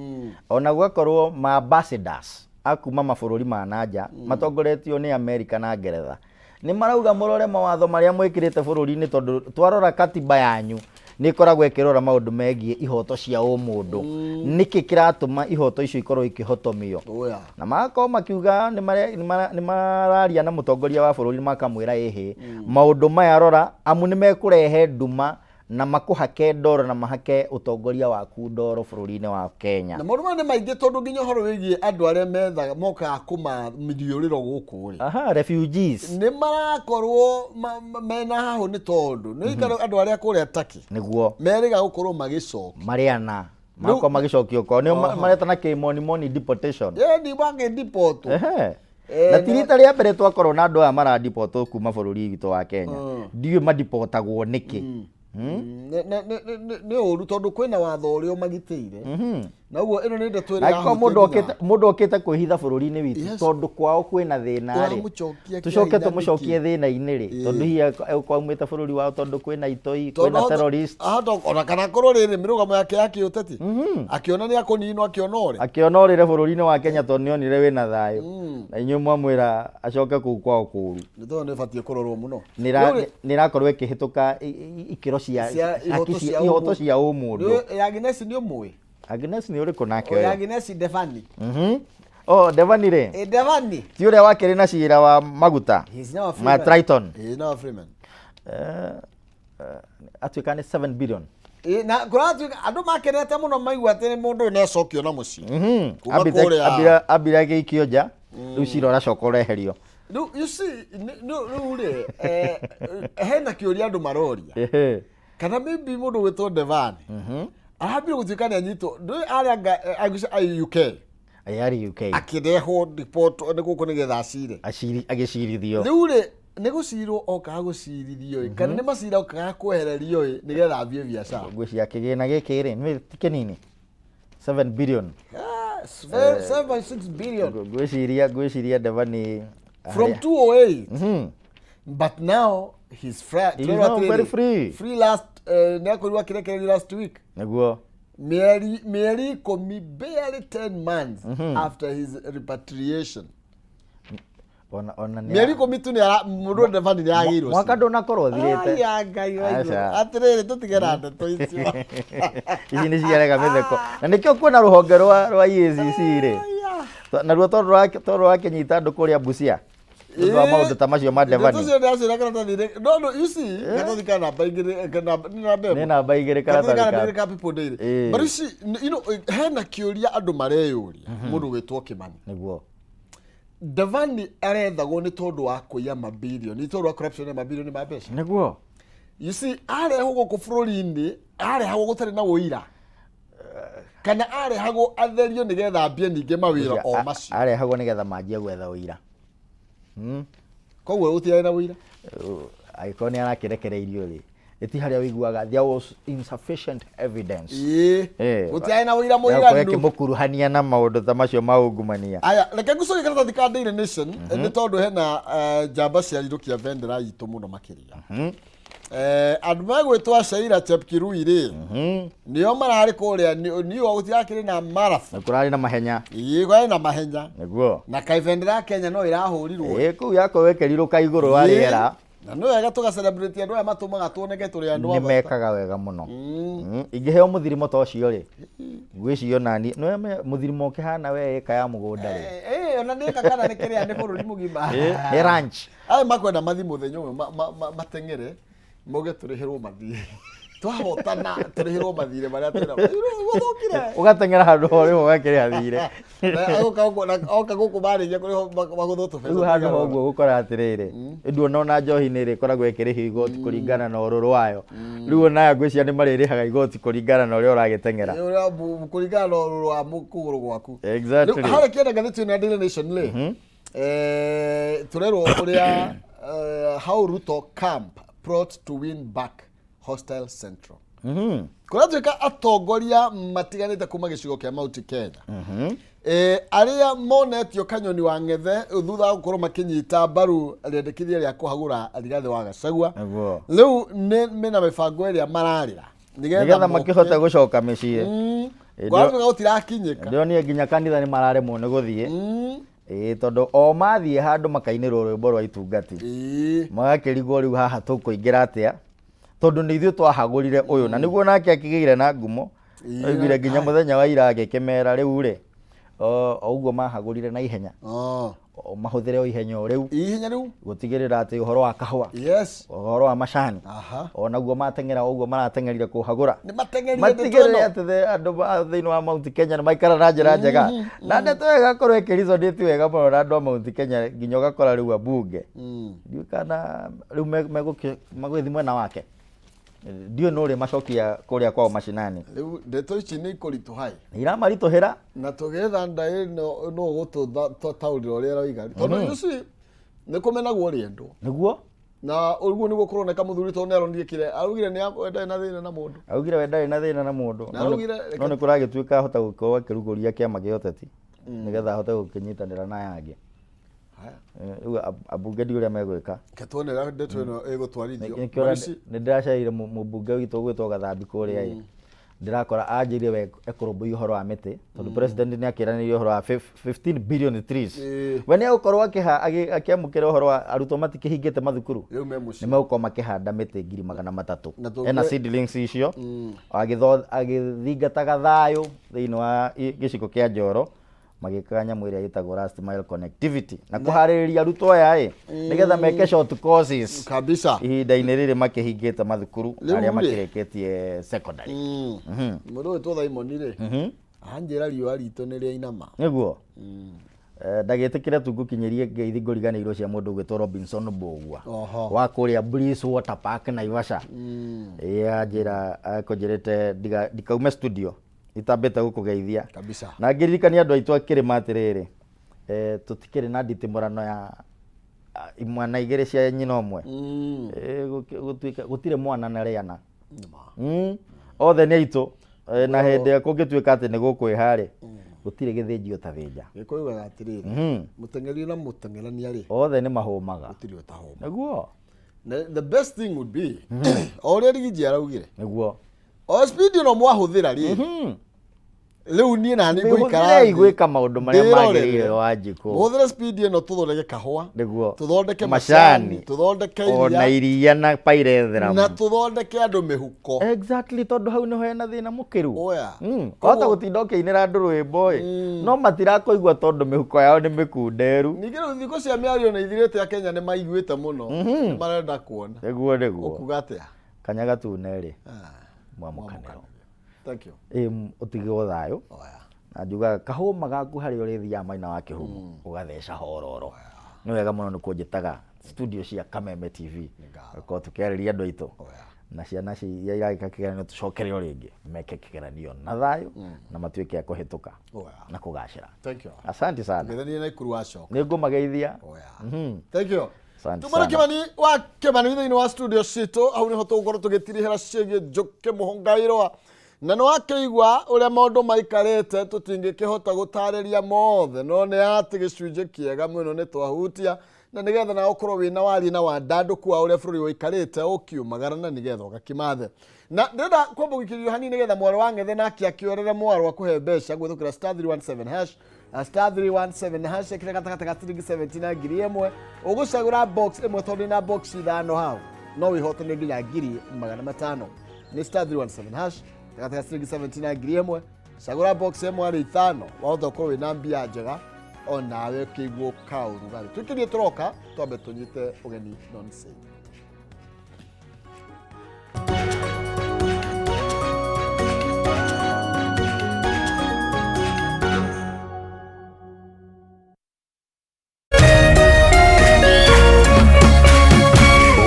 ona gũgakorwo ma ambassadors a kuma mabũrũri ma nanja matongoretio nĩ Amerika na Ngeretha nĩ marauga mũrore mawatho marĩa mwĩkĩrĩte bũrũri-inĩ, tondũ twarora katiba yanyu nĩ ĩkoragwo ĩkĩrora maũndũ megiĩ ihoto cia ũmũndũ. Nĩkĩ kĩratũma ihoto icio ikorwo ikĩhotomio? Oya. Na magakorwo makiuga nĩ mararia na mũtongoria wa bũrũri, makamwĩra ĩhĩ maũndũ maya rora, amu nĩ mekũrehe nduma na makũhake ndoro na mahake ũtongoria waku ndoro bũrũri-inĩ wa Kenya. Na maũndũ maya nĩ maingĩ, tondũ nginya ũhoro wĩgiĩ andũ arĩa methaga mokaga kũmamiriũrĩro gũkũ rĩ, Aha, refugees. Nĩ marakorwo mena hahũ, nĩ tondũ nĩ ikaro andũ arĩa kũrĩa Turkey merĩga gũkorwo magĩcoka. Marĩana makorwo magĩcokio kwao, nĩo mareta na kĩmonimoni deportation. Ĩni magĩdipotwo. Na ti rita rĩa mbere twakorwo na andũ aya maradipotwo kuma bũrũri witũ wa Kenya. Ndiũĩ madipotagwo nĩkĩ. Nĩ ũru, tondũ kwĩna watho ũrĩa ũmagitĩire, na ũguo ĩno nĩ ndeto Na ĩrĩa angĩkorwo mũndũ okĩte, mũndũ okĩte kwĩhitha bũrũri-inĩ witũ tondũ kwao kwĩna thĩna rĩ, Ũramũcokia kĩa tũcoke hinya? Tũmũcokie thĩna-inĩ rĩ, tondũ hihi egũkorwo aumĩte bũrũri wao tondũ kwĩna itoi, kwĩna terrorist. Ahota ona kana akorwo rĩrĩ mĩrũgamo yake ya kĩũteti, akĩona nĩ akũninwo, akĩona ũrĩ Akĩona ũrĩre bũrũri-inĩ wa Kenya tondũ nĩonire wĩna thayũ, na inyuĩ mwamwĩra acoke kũu kwao kũũru. Nĩ tondũ nĩ ĩbatiĩ kũrorwo mũno. Nĩ ĩrakorwo ĩkĩhĩtũka ikĩro cia Cia ihoto haki cia ihoto ũmũndũ. cia ũmũndũ. Agnes nĩ ũmũĩ? Agnes nĩ ũrĩkũ nake Ũyũ ũyũ? Agnes Devani. Oh, Devani rĩ, Ĩ, Devani. Ti ũrĩa wakĩrĩ na cira wa maguta He's now a free ma man. Triton? He's now a free man. Atuĩka nĩ 7 billion. Ĩ, na kũratuĩka andũ makenete mũno maigua atĩ mũndũ ũyũ nĩ acokio na mũciĩ kuma kũrĩa. Ambire agĩikio nja, rĩu cira ũracoka ũreherio. Rĩu you see, rĩu rĩ, hena kĩũria andũ maroria, kana maybe mũndũ gwĩtwo Devani. Arambire gũtuĩka nĩ anyitwo ndũĩ arĩa anga aguca ai UK. Arĩ UK. Akĩrehwo deport nĩ gũkũ nĩgetha acire. Aciri agĩcirithio. Rĩu rĩ nĩ gũcirwo okaga gũcirithio ĩ kana nĩ macira okaga kwehererio ĩ nĩgetha ambie biacara. Ngwĩciria kĩgĩna gĩkĩ rĩ nĩ ti kĩnini. 7 billion. Ah, 7.6 billion. Ngwĩciria Devani From 208. But now he's free. He is now very free. Free last nĩ akorirwo akĩrekererio last week. Nĩguo. Mĩeri 10, barely 10 months after his repatriation. Ona nĩ Mĩeri 10 tu nĩ ara mũndũ Devani nĩ agĩirwo. Mwaka ndũnakorwo ũthirĩte. Aya Ngai wa igũrũ. Aca. Atĩrĩrĩ tũtige na ndeto icio. Ici nĩ ciarega mĩtheko. Na nĩkĩo kwĩna rũhonge rwa EACC rĩ. Naruo tondũ rwakĩnyita andũ kũrĩa Busia. Nĩ ũndũ wa maũndũ ta macio ma Devani. Ndeto cio nĩ karatathi-inĩ. No no you see karatathi ka namba igĩrĩ kana nĩ namba ĩmwe. Nĩ namba igĩrĩ karatathi karatathi ka namba igĩrĩ ka People Daily. But you see you know hena kĩũria andũ mareyũria mũndũ gwĩtwo Kimani. Nĩguo. Devani arethagwo nĩ tondũ wa kũiya mabirioni, nĩ tondũ wa corruption ya mabirioni ma mbeca. Nĩguo. You see arehwo gũkũ bũrũri-inĩ arehagwo gũtarĩ na ũira kana arehagwo atherio nĩgetha ambie ningĩ mawĩra o macio. Arehagwo nĩgetha manjie gwetha ũira. Koguo gũtiarĩ na ũira. Angĩkorwo nĩ arakĩrekereirio rĩ, ĩti harĩa ũiguaga there was insufficient evidence. Ĩĩ. Gũtiarĩ na ũira Gũkorwo mũiganu. ĩkĩmũkuruhania na maũndũ ta macio ma ungumania. Aya, reke ngucokie karatathi ka Daily Nation nĩ tondũ hena njamba cia rirũkia bendera itũ mũno makĩria. Andũ megwĩtwo Sheila Chepkirui rĩ, nĩo mararĩ kũrĩa New York gũtirakĩrĩ na marathon. Nĩ kũrarĩ na mahenya. Ĩĩ, kũrarĩ na mahenya. Nĩguo. Na kaĩ bendera ya Kenya no ĩrahũrirwo. Ĩĩ, kũu yakorwo ĩkĩrirũka igũrũ wa rĩera. Na nĩ wega tũga celebrate andũ aya matũmaga tuoneke tũrĩ andũ a Nĩ bata. mekaga wega mũno. Ingĩheo mũthirimo ta ũcio rĩ, ngwĩciria onani nĩ mũthirimo ũkĩhana we ĩka ya mũgũnda rĩ. Ona nĩ ĩka kana nĩ kĩrĩa nĩ bũrũri mũgima. Nĩ ranch. Aya makwenda mathiĩ mũthenya ũmwe mateng'ere mauge tũrĩhĩrwo mathiĩ. Twahotana tũrĩhĩrwo mathirĩ marĩa twĩna. Gũthũkire. Ũgateng'era handũ ho rĩmwe ũgakĩrĩha thirĩ. Na oka gũkũ marĩkia kũrĩhwo magũthwo tũbeca. Rĩu handũ ho ũguo gũkora atĩrĩrĩ, nduona ona njohi nĩ ĩrĩkoragwo ĩkĩrĩhio igoti kũringana na ũrũrũ wayo. Rĩu ona aya ngwĩciria nĩ marĩrĩhaga igoti kũringana na ũrĩa ũragĩteng'era. Ũrĩa kũringana na ũrũrũ wa kũgũrũ gwaku. Exactly. Rĩu harĩa kĩenda ngathĩti ĩno ya Daily Nation rĩ, tũrerwo ũrĩa how Ruto camp plot to win back hostile Central. Kũratuĩka atongoria matiganĩte kuma gĩcigo kĩa Mount Kenya. Arĩa monetio kanyoni wa ng'ethe thutha wa gũkorwo makĩnyita mbaru rĩendekithia rĩa kũhagũra Rigathĩ wa Gachagua. Nĩguo. Rĩu nĩ mena mĩbango ĩrĩa mararĩra Nĩgetha makĩhote gũcoka mĩciĩ. Kũratuĩka gũtirakinyĩka. Ndĩronire nginya kanitha nĩ mararemwo nĩ gũthiĩ. Ĩĩ, tondũ o mathiĩ handũ makainĩrwo rwĩmbo rwa itungati. Magakĩrigwo rĩu haha tũkũingĩra atĩa, tondũ nĩ ithuĩ twahagũrire ũyũ na nĩguo nake akĩgĩire na ngumo. Oigire nginya mũthenya wa ira agĩkĩmera rĩu rĩ, o ũguo mahagũrire na ihenya. Mahũthĩre o ihenya o rĩu. Ihenya rĩu? Gũtigĩrĩra atĩ ũhoro wa kahũa. Ũhoro wa macani. Onaguo mateng'era ũguo marateng'erire kũhagũra. Nĩ mateng'erire ndeto Matigĩrĩre ĩno. atĩ andũ thĩinĩ wa Mount Kenya nĩ maikara na njĩra njega. Na ndeto ĩyo ĩgakorwo ĩkĩresonate wega mũno na andũ a Mount Kenya nginya ũgakora rĩu ambunge. Ndiũĩ kana rĩu megũgĩthiĩ mwena wake. Ndiũĩ nũ ũrĩ macokia kũrĩa kwao macinani. Rĩu ndeto ici nĩ ikũritũha ĩ. Nĩ iramaritũhĩra. Na tũgĩetha ndaĩ no ũgũtũtaũrĩra ũrĩa ĩroiga. Tondũ you see, nĩ kũmenagwo rĩendwo. Nĩguo. Na ũguo nĩguo kũroneka mũthuri tondũ nĩ aronire kĩrĩa augire nĩ ndarĩ na thĩna na mũndũ. Augire we ndarĩ na thĩna na mũndũ. Na augire No nĩ kũragĩtuĩka ahota gũkorwo akĩrugũria kĩama kĩa ũteti nĩgetha ahote gũkĩnyitanĩra na aya angĩ. Rĩu ambunge ndiũĩ ũrĩa megwĩka. Reke tuone ũrĩa ndeto ĩno ĩgũtwarithio. Nĩkĩo nĩ ndĩracereire mũmbunge witũ ũgwĩtwo Gathambi kũrĩa ĩ. Ndĩrakora anjĩrire we ekũrũmbũiya ũhoro wa mĩtĩ tondũ president nĩ akĩranĩire ũhoro wa 15 billion trees. We nĩ egũkorwo akĩamũkĩra ũhoro wa arutwo matikĩhingĩte mathukuru. Rĩu me mũciĩ. Nĩ megũkorwo makĩhanda mĩtĩ 300,000. Na tũngĩ- Ena seedlings icio. Agĩthingataga thayũ thĩinĩ wa gĩcigo kĩa Njoro magĩkaga nyamũ ĩrĩa ĩtagwo last mile connectivity na kũharĩrĩria arutwo aya ĩ nĩgetha meke short courses kabisa ihinda-inĩ rĩrĩ makĩhingĩte mathukuru Rĩu arĩa rĩ. makĩrĩkĩtie secondary. Mũndũ ũyũ Simon rĩ, anjĩra riũa ritũ nĩ rĩainama. Nĩguo. Ndagĩtĩkĩre tu ngũkinyĩrie ngeithi ngũriganĩirwo cia mũndũ ũgwĩtwo Robinson Mbũgua Oho. wa kũrĩa Bliss Water Park Naivasha. Ĩĩ anjĩra akũnjĩrĩte ndikaume studio itambĩte gũkũgeithia. Kabisa. Na ngĩririkania andũ aitũ a kĩrĩma atĩrĩrĩ, tũtikĩrĩ na nditimũrano ya imwana igĩrĩ cia nyina ũmwe. Gũtuĩka gũtirĩ mwana na rĩana. Othe nĩ aitũ. Na hĩndĩ ĩrĩa kũngĩtuĩka atĩ nĩ gũkwĩha rĩ, gũtirĩ gĩthĩnji ũtathĩnja. Gĩkũyũ yugaga atĩrĩrĩ, mũteng'eri na mũteng'erania rĩ, othe nĩ mahũmaga. Gũtirĩ ũtahũma. Nĩguo. Na the best thing would be, o ũrĩa Rigiji araugire, Nĩguo. o speed ĩno mwahũthĩra rĩ, rĩu niĩ nani ngũikara Mĩhũthĩrei thĩ, gwĩka maũndũ marĩa ndĩrorere. magĩrĩire Wanjikũ. Mũhũthĩre speed ĩno tũthondeke kahũa, Nĩguo. tũthondeke Macani. macani, tũthondeke Ona iria, iria na pyrethrum. na tũthondeke andũ mĩhuko. Exactly, tondũ hau nĩho hena thĩna mũkĩru. Oya. Wahota gũtinda ũkĩinĩra andũ rwĩmbo ĩ, no matirakũigua tondũ mĩhuko yao nĩ mĩkunderu. Ningĩ rĩu thikũ cia mĩario nĩ ithirĩte Akenya nĩ maiguĩte mũno, nĩ marenda kuona. Nĩguo, nĩguo. Ũkuga atĩa? Kanya gatune rĩ, mwamũkanĩro. Thank you. Ĩ, ũtigwo thayũ. Oya. Na njugaga kahũma gaku harĩa ũrĩthiaga maina wa kĩhumo, ũgatheca hororo. Nĩ wega mũno nĩ kũnjĩtaga studio cia Kameme TV. Gũkorwo tũkĩarĩria andũ aitũ. Na ciana iria iragĩka kĩgeranio tũcokere o rĩngĩ meke kĩgeranio na thayũ na matuĩke a kũhĩtũka Oya. na kũgacĩra. Thank you. Asante sana. Ngethanie na Ikuru wacoka. Nĩ ngũmageithia. Oya. Thank you. Asante Tumana sana. Kimani wa Kimani thĩinĩ wa studio citũ hau nĩho tũgũkorwo tũgĩtirihĩra ciĩgiĩ Njũkĩ Mũhũngairwa na nĩ wakĩigua ũrĩa maũndũ maikarĩte tũtingĩkĩhota gũtarĩria mothe no nĩ atĩ gĩcunjĩ kĩega mũno nĩ twahutia na nĩgetha nawe ũkorwo wĩna warie na wandandũku wa ũrĩa bũrũri ũikarĩte ũkiumagara na nĩgetha ũgakimathe na ndĩrenda kwamba gũikĩrio hanini nĩgetha mwarĩ wa ng'ethe nake akĩorere mwarwa kũhe mbeca gwĩthũkĩra star 317 hash star 317 hash ĩkĩra gatagatĩ ga ciringi 70 na 1000 ũgũcagũra box ĩmwe tondũ ina box ithano hau no wĩhotane nginya 500,000 nĩ star 317 hash gatagatĩ ga ciringi 70 na 1000 cagũra box ĩmwe arĩ ithano wahota gũkorwo wĩna mbia njega onawe ũkĩiguo kaũrugarĩ twĩkĩrie tũroka twambe tũnyite ũgeni nonsense.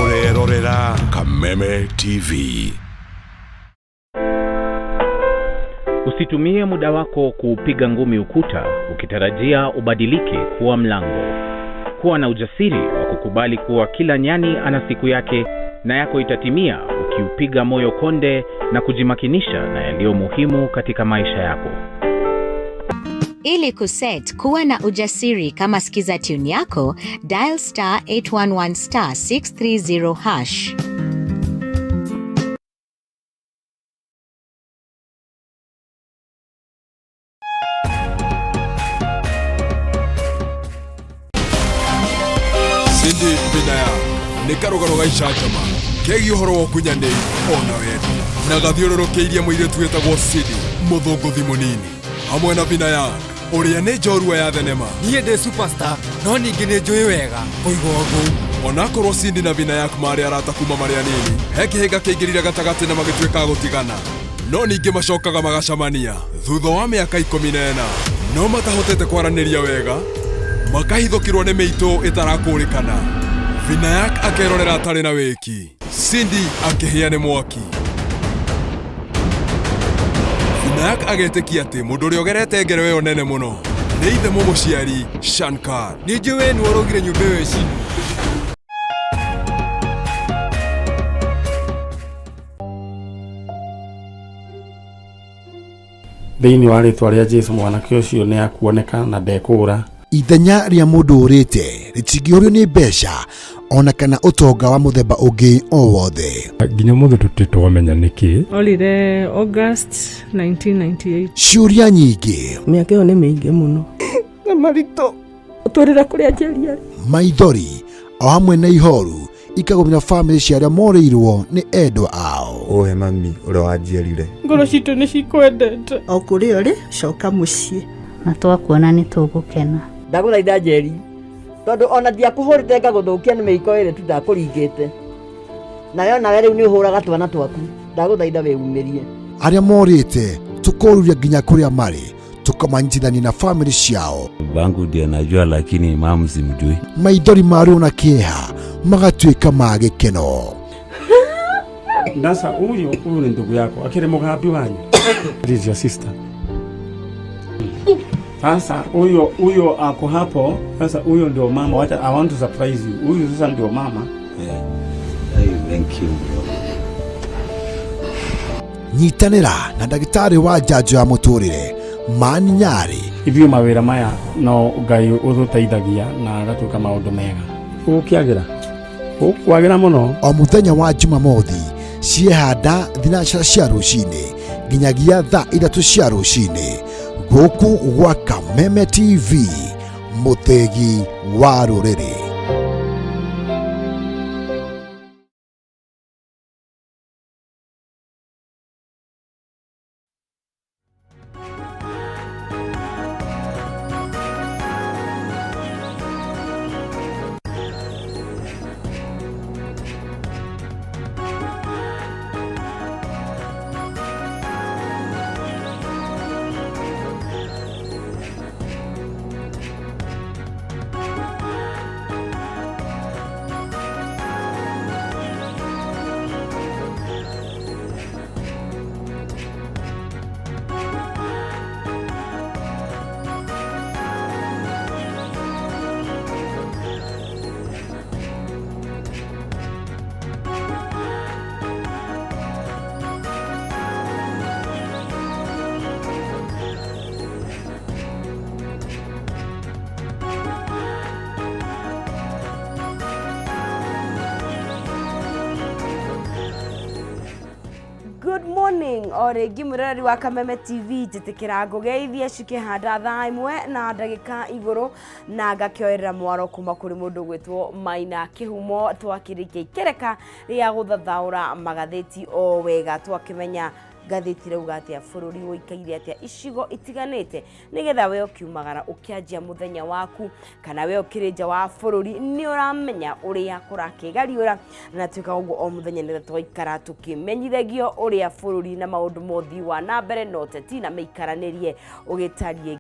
Ũrerorera Kameme TV. Usitumie muda wako kuupiga ngumi ukuta ukitarajia ubadilike kuwa mlango. Kuwa na ujasiri wa kukubali kuwa kila nyani ana siku yake na yako itatimia ukiupiga moyo konde na kujimakinisha na yaliyo muhimu katika maisha yako. Ili kuset kuwa na ujasiri kama skiza tune yako, dial star 811 star 630 hash. Cindy Vinaya nĩ karũgano ga icanjama kegiĩ ũhoro wa ũkunyanĩri ona wendo na gathiũrũrũkĩirie mũirĩtu wĩtagwo Cindy mũthũngũthi mũnini hamwe na Vinayak ũrĩa nĩ njorua ya thenema. Niĩ ndĩ superstar no ningĩ nĩ njũĩ wega kũigwo ngũ. Onakorwo Cindy na Vinayak marĩ arata kuma marĩ anini, he kĩhĩnga kĩingĩrire gatagatĩ na magĩtuĩka a gũtigana, no ningĩ macokaga magacemania thutha wa mĩaka 14 no matahotete kwaranĩria wega, makahithũkĩrwo nĩ mĩitũ ĩtarakũrĩkana. Vinayak akerorera atarĩ na wĩki, Cindy akĩhĩa nĩ mwaki. Vinayak agetĩkia atĩ mũndũ ũrĩa ũgerete ngero ĩyo nene mũno nĩ ithe mũmũciari Shankar. Nĩ njũĩ we nĩwe ũraugire nyũmba ĩyo ĩcinwo. Thĩinĩ wa rĩtwa rĩa Jesu mwanake ũcio nĩ akuoneka na ndekũũra. Ithenya rĩa mũndũ ũrĩte rĩtingĩũrio nĩ mbeca ona kana ũtonga wa mũthemba ũngĩ o wothe. Nginya ũmũthĩ tũtirĩ twamenya nĩkĩ. Orire August 1998. Ciũria nyingĩ, Mĩaka ĩyo nĩ mĩingĩ mũno. Na maritũ. Ũtwĩrĩra kũrĩa Njeri arĩ. maithori o hamwe na ihoru ikagũmĩra bamĩrĩ cia arĩa morĩirwo nĩ endwa ao. Ũhe mami ũrĩa wanjiarire. Ngoro citũ nĩ cikwendete. O kũrĩa ũrĩ, coka mũciĩ. Na twakuona nĩ tũgũkena. Ndagũthaitha Njeri, tondũ ona ndiakũhũrĩte ngagũthũkia nĩ mĩiko ĩrĩ tu ndakũringĩte. Nawe onawe rĩu nĩ ũhũraga twana twaku. Ndagũthaitha wĩumĩrie. Arĩa morĩte tũkoruria nginya kũrĩa marĩ Tũkamanyitithania na bamĩrĩ ciao. Babangu ndiye najua, lakini mama simjui. Maithori ma ruo na kĩeha magatuĩka ma gĩkeno. Sasa huyu huyu ni ndugu yako, akiri mugambi wanyu. This is your sister. Sasa huyo huyo ako hapo. Sasa huyo ndio mama. Wacha, I want to surprise you. Huyu sasa ndio mama. Yeah. Hey, thank you bro. Nyitanĩra na ndagĩtarĩ wa njanjo ya mũtũrĩre Mani Nyarĩ. Ithuĩ mawĩra maya no Ngai ũtũteithagia na agatuĩka maũndũ mega. Gũkĩagĩra. Gũkwagĩra mũno. O mũthenya wa Jumamothi ciehanda thinacara cia rũcinĩ nginyagia thaa 3 cia rũcinĩ gũkũ gwa Kameme TV, mũthĩgi wa rũrĩrĩ. Good morning o rĩngĩ mwĩroreri wa Kameme TV, njĩtĩkĩra ngũgeithie cikĩhanda thaa 1 na ndagĩka igũrũ na ngakĩoerera mwaro kuma kũrĩ mũndũ gwĩtwo Maina Kĩhumo. Twakĩrĩkia ikereka rĩa gũthathaũra magathĩti o wega, twakĩmenya ngathĩti rauga atĩa, bũrũri ũikaire atĩa icigo itiganĩte, nĩgetha we ũkiumagara ũkĩanjia mũthenya waku kana we ũkĩrĩ nja wa bũrũri nĩ ũramenya ũrĩa kũrakĩgariũra, na twĩkaga ũguo o mũthenya nĩgetha tũgaikara tũkĩmenyithagio ũrĩa bũrũri na maũndũ ma ũthii wa na mbere na ũteti na mĩikaranĩrie ũgĩtariĩ.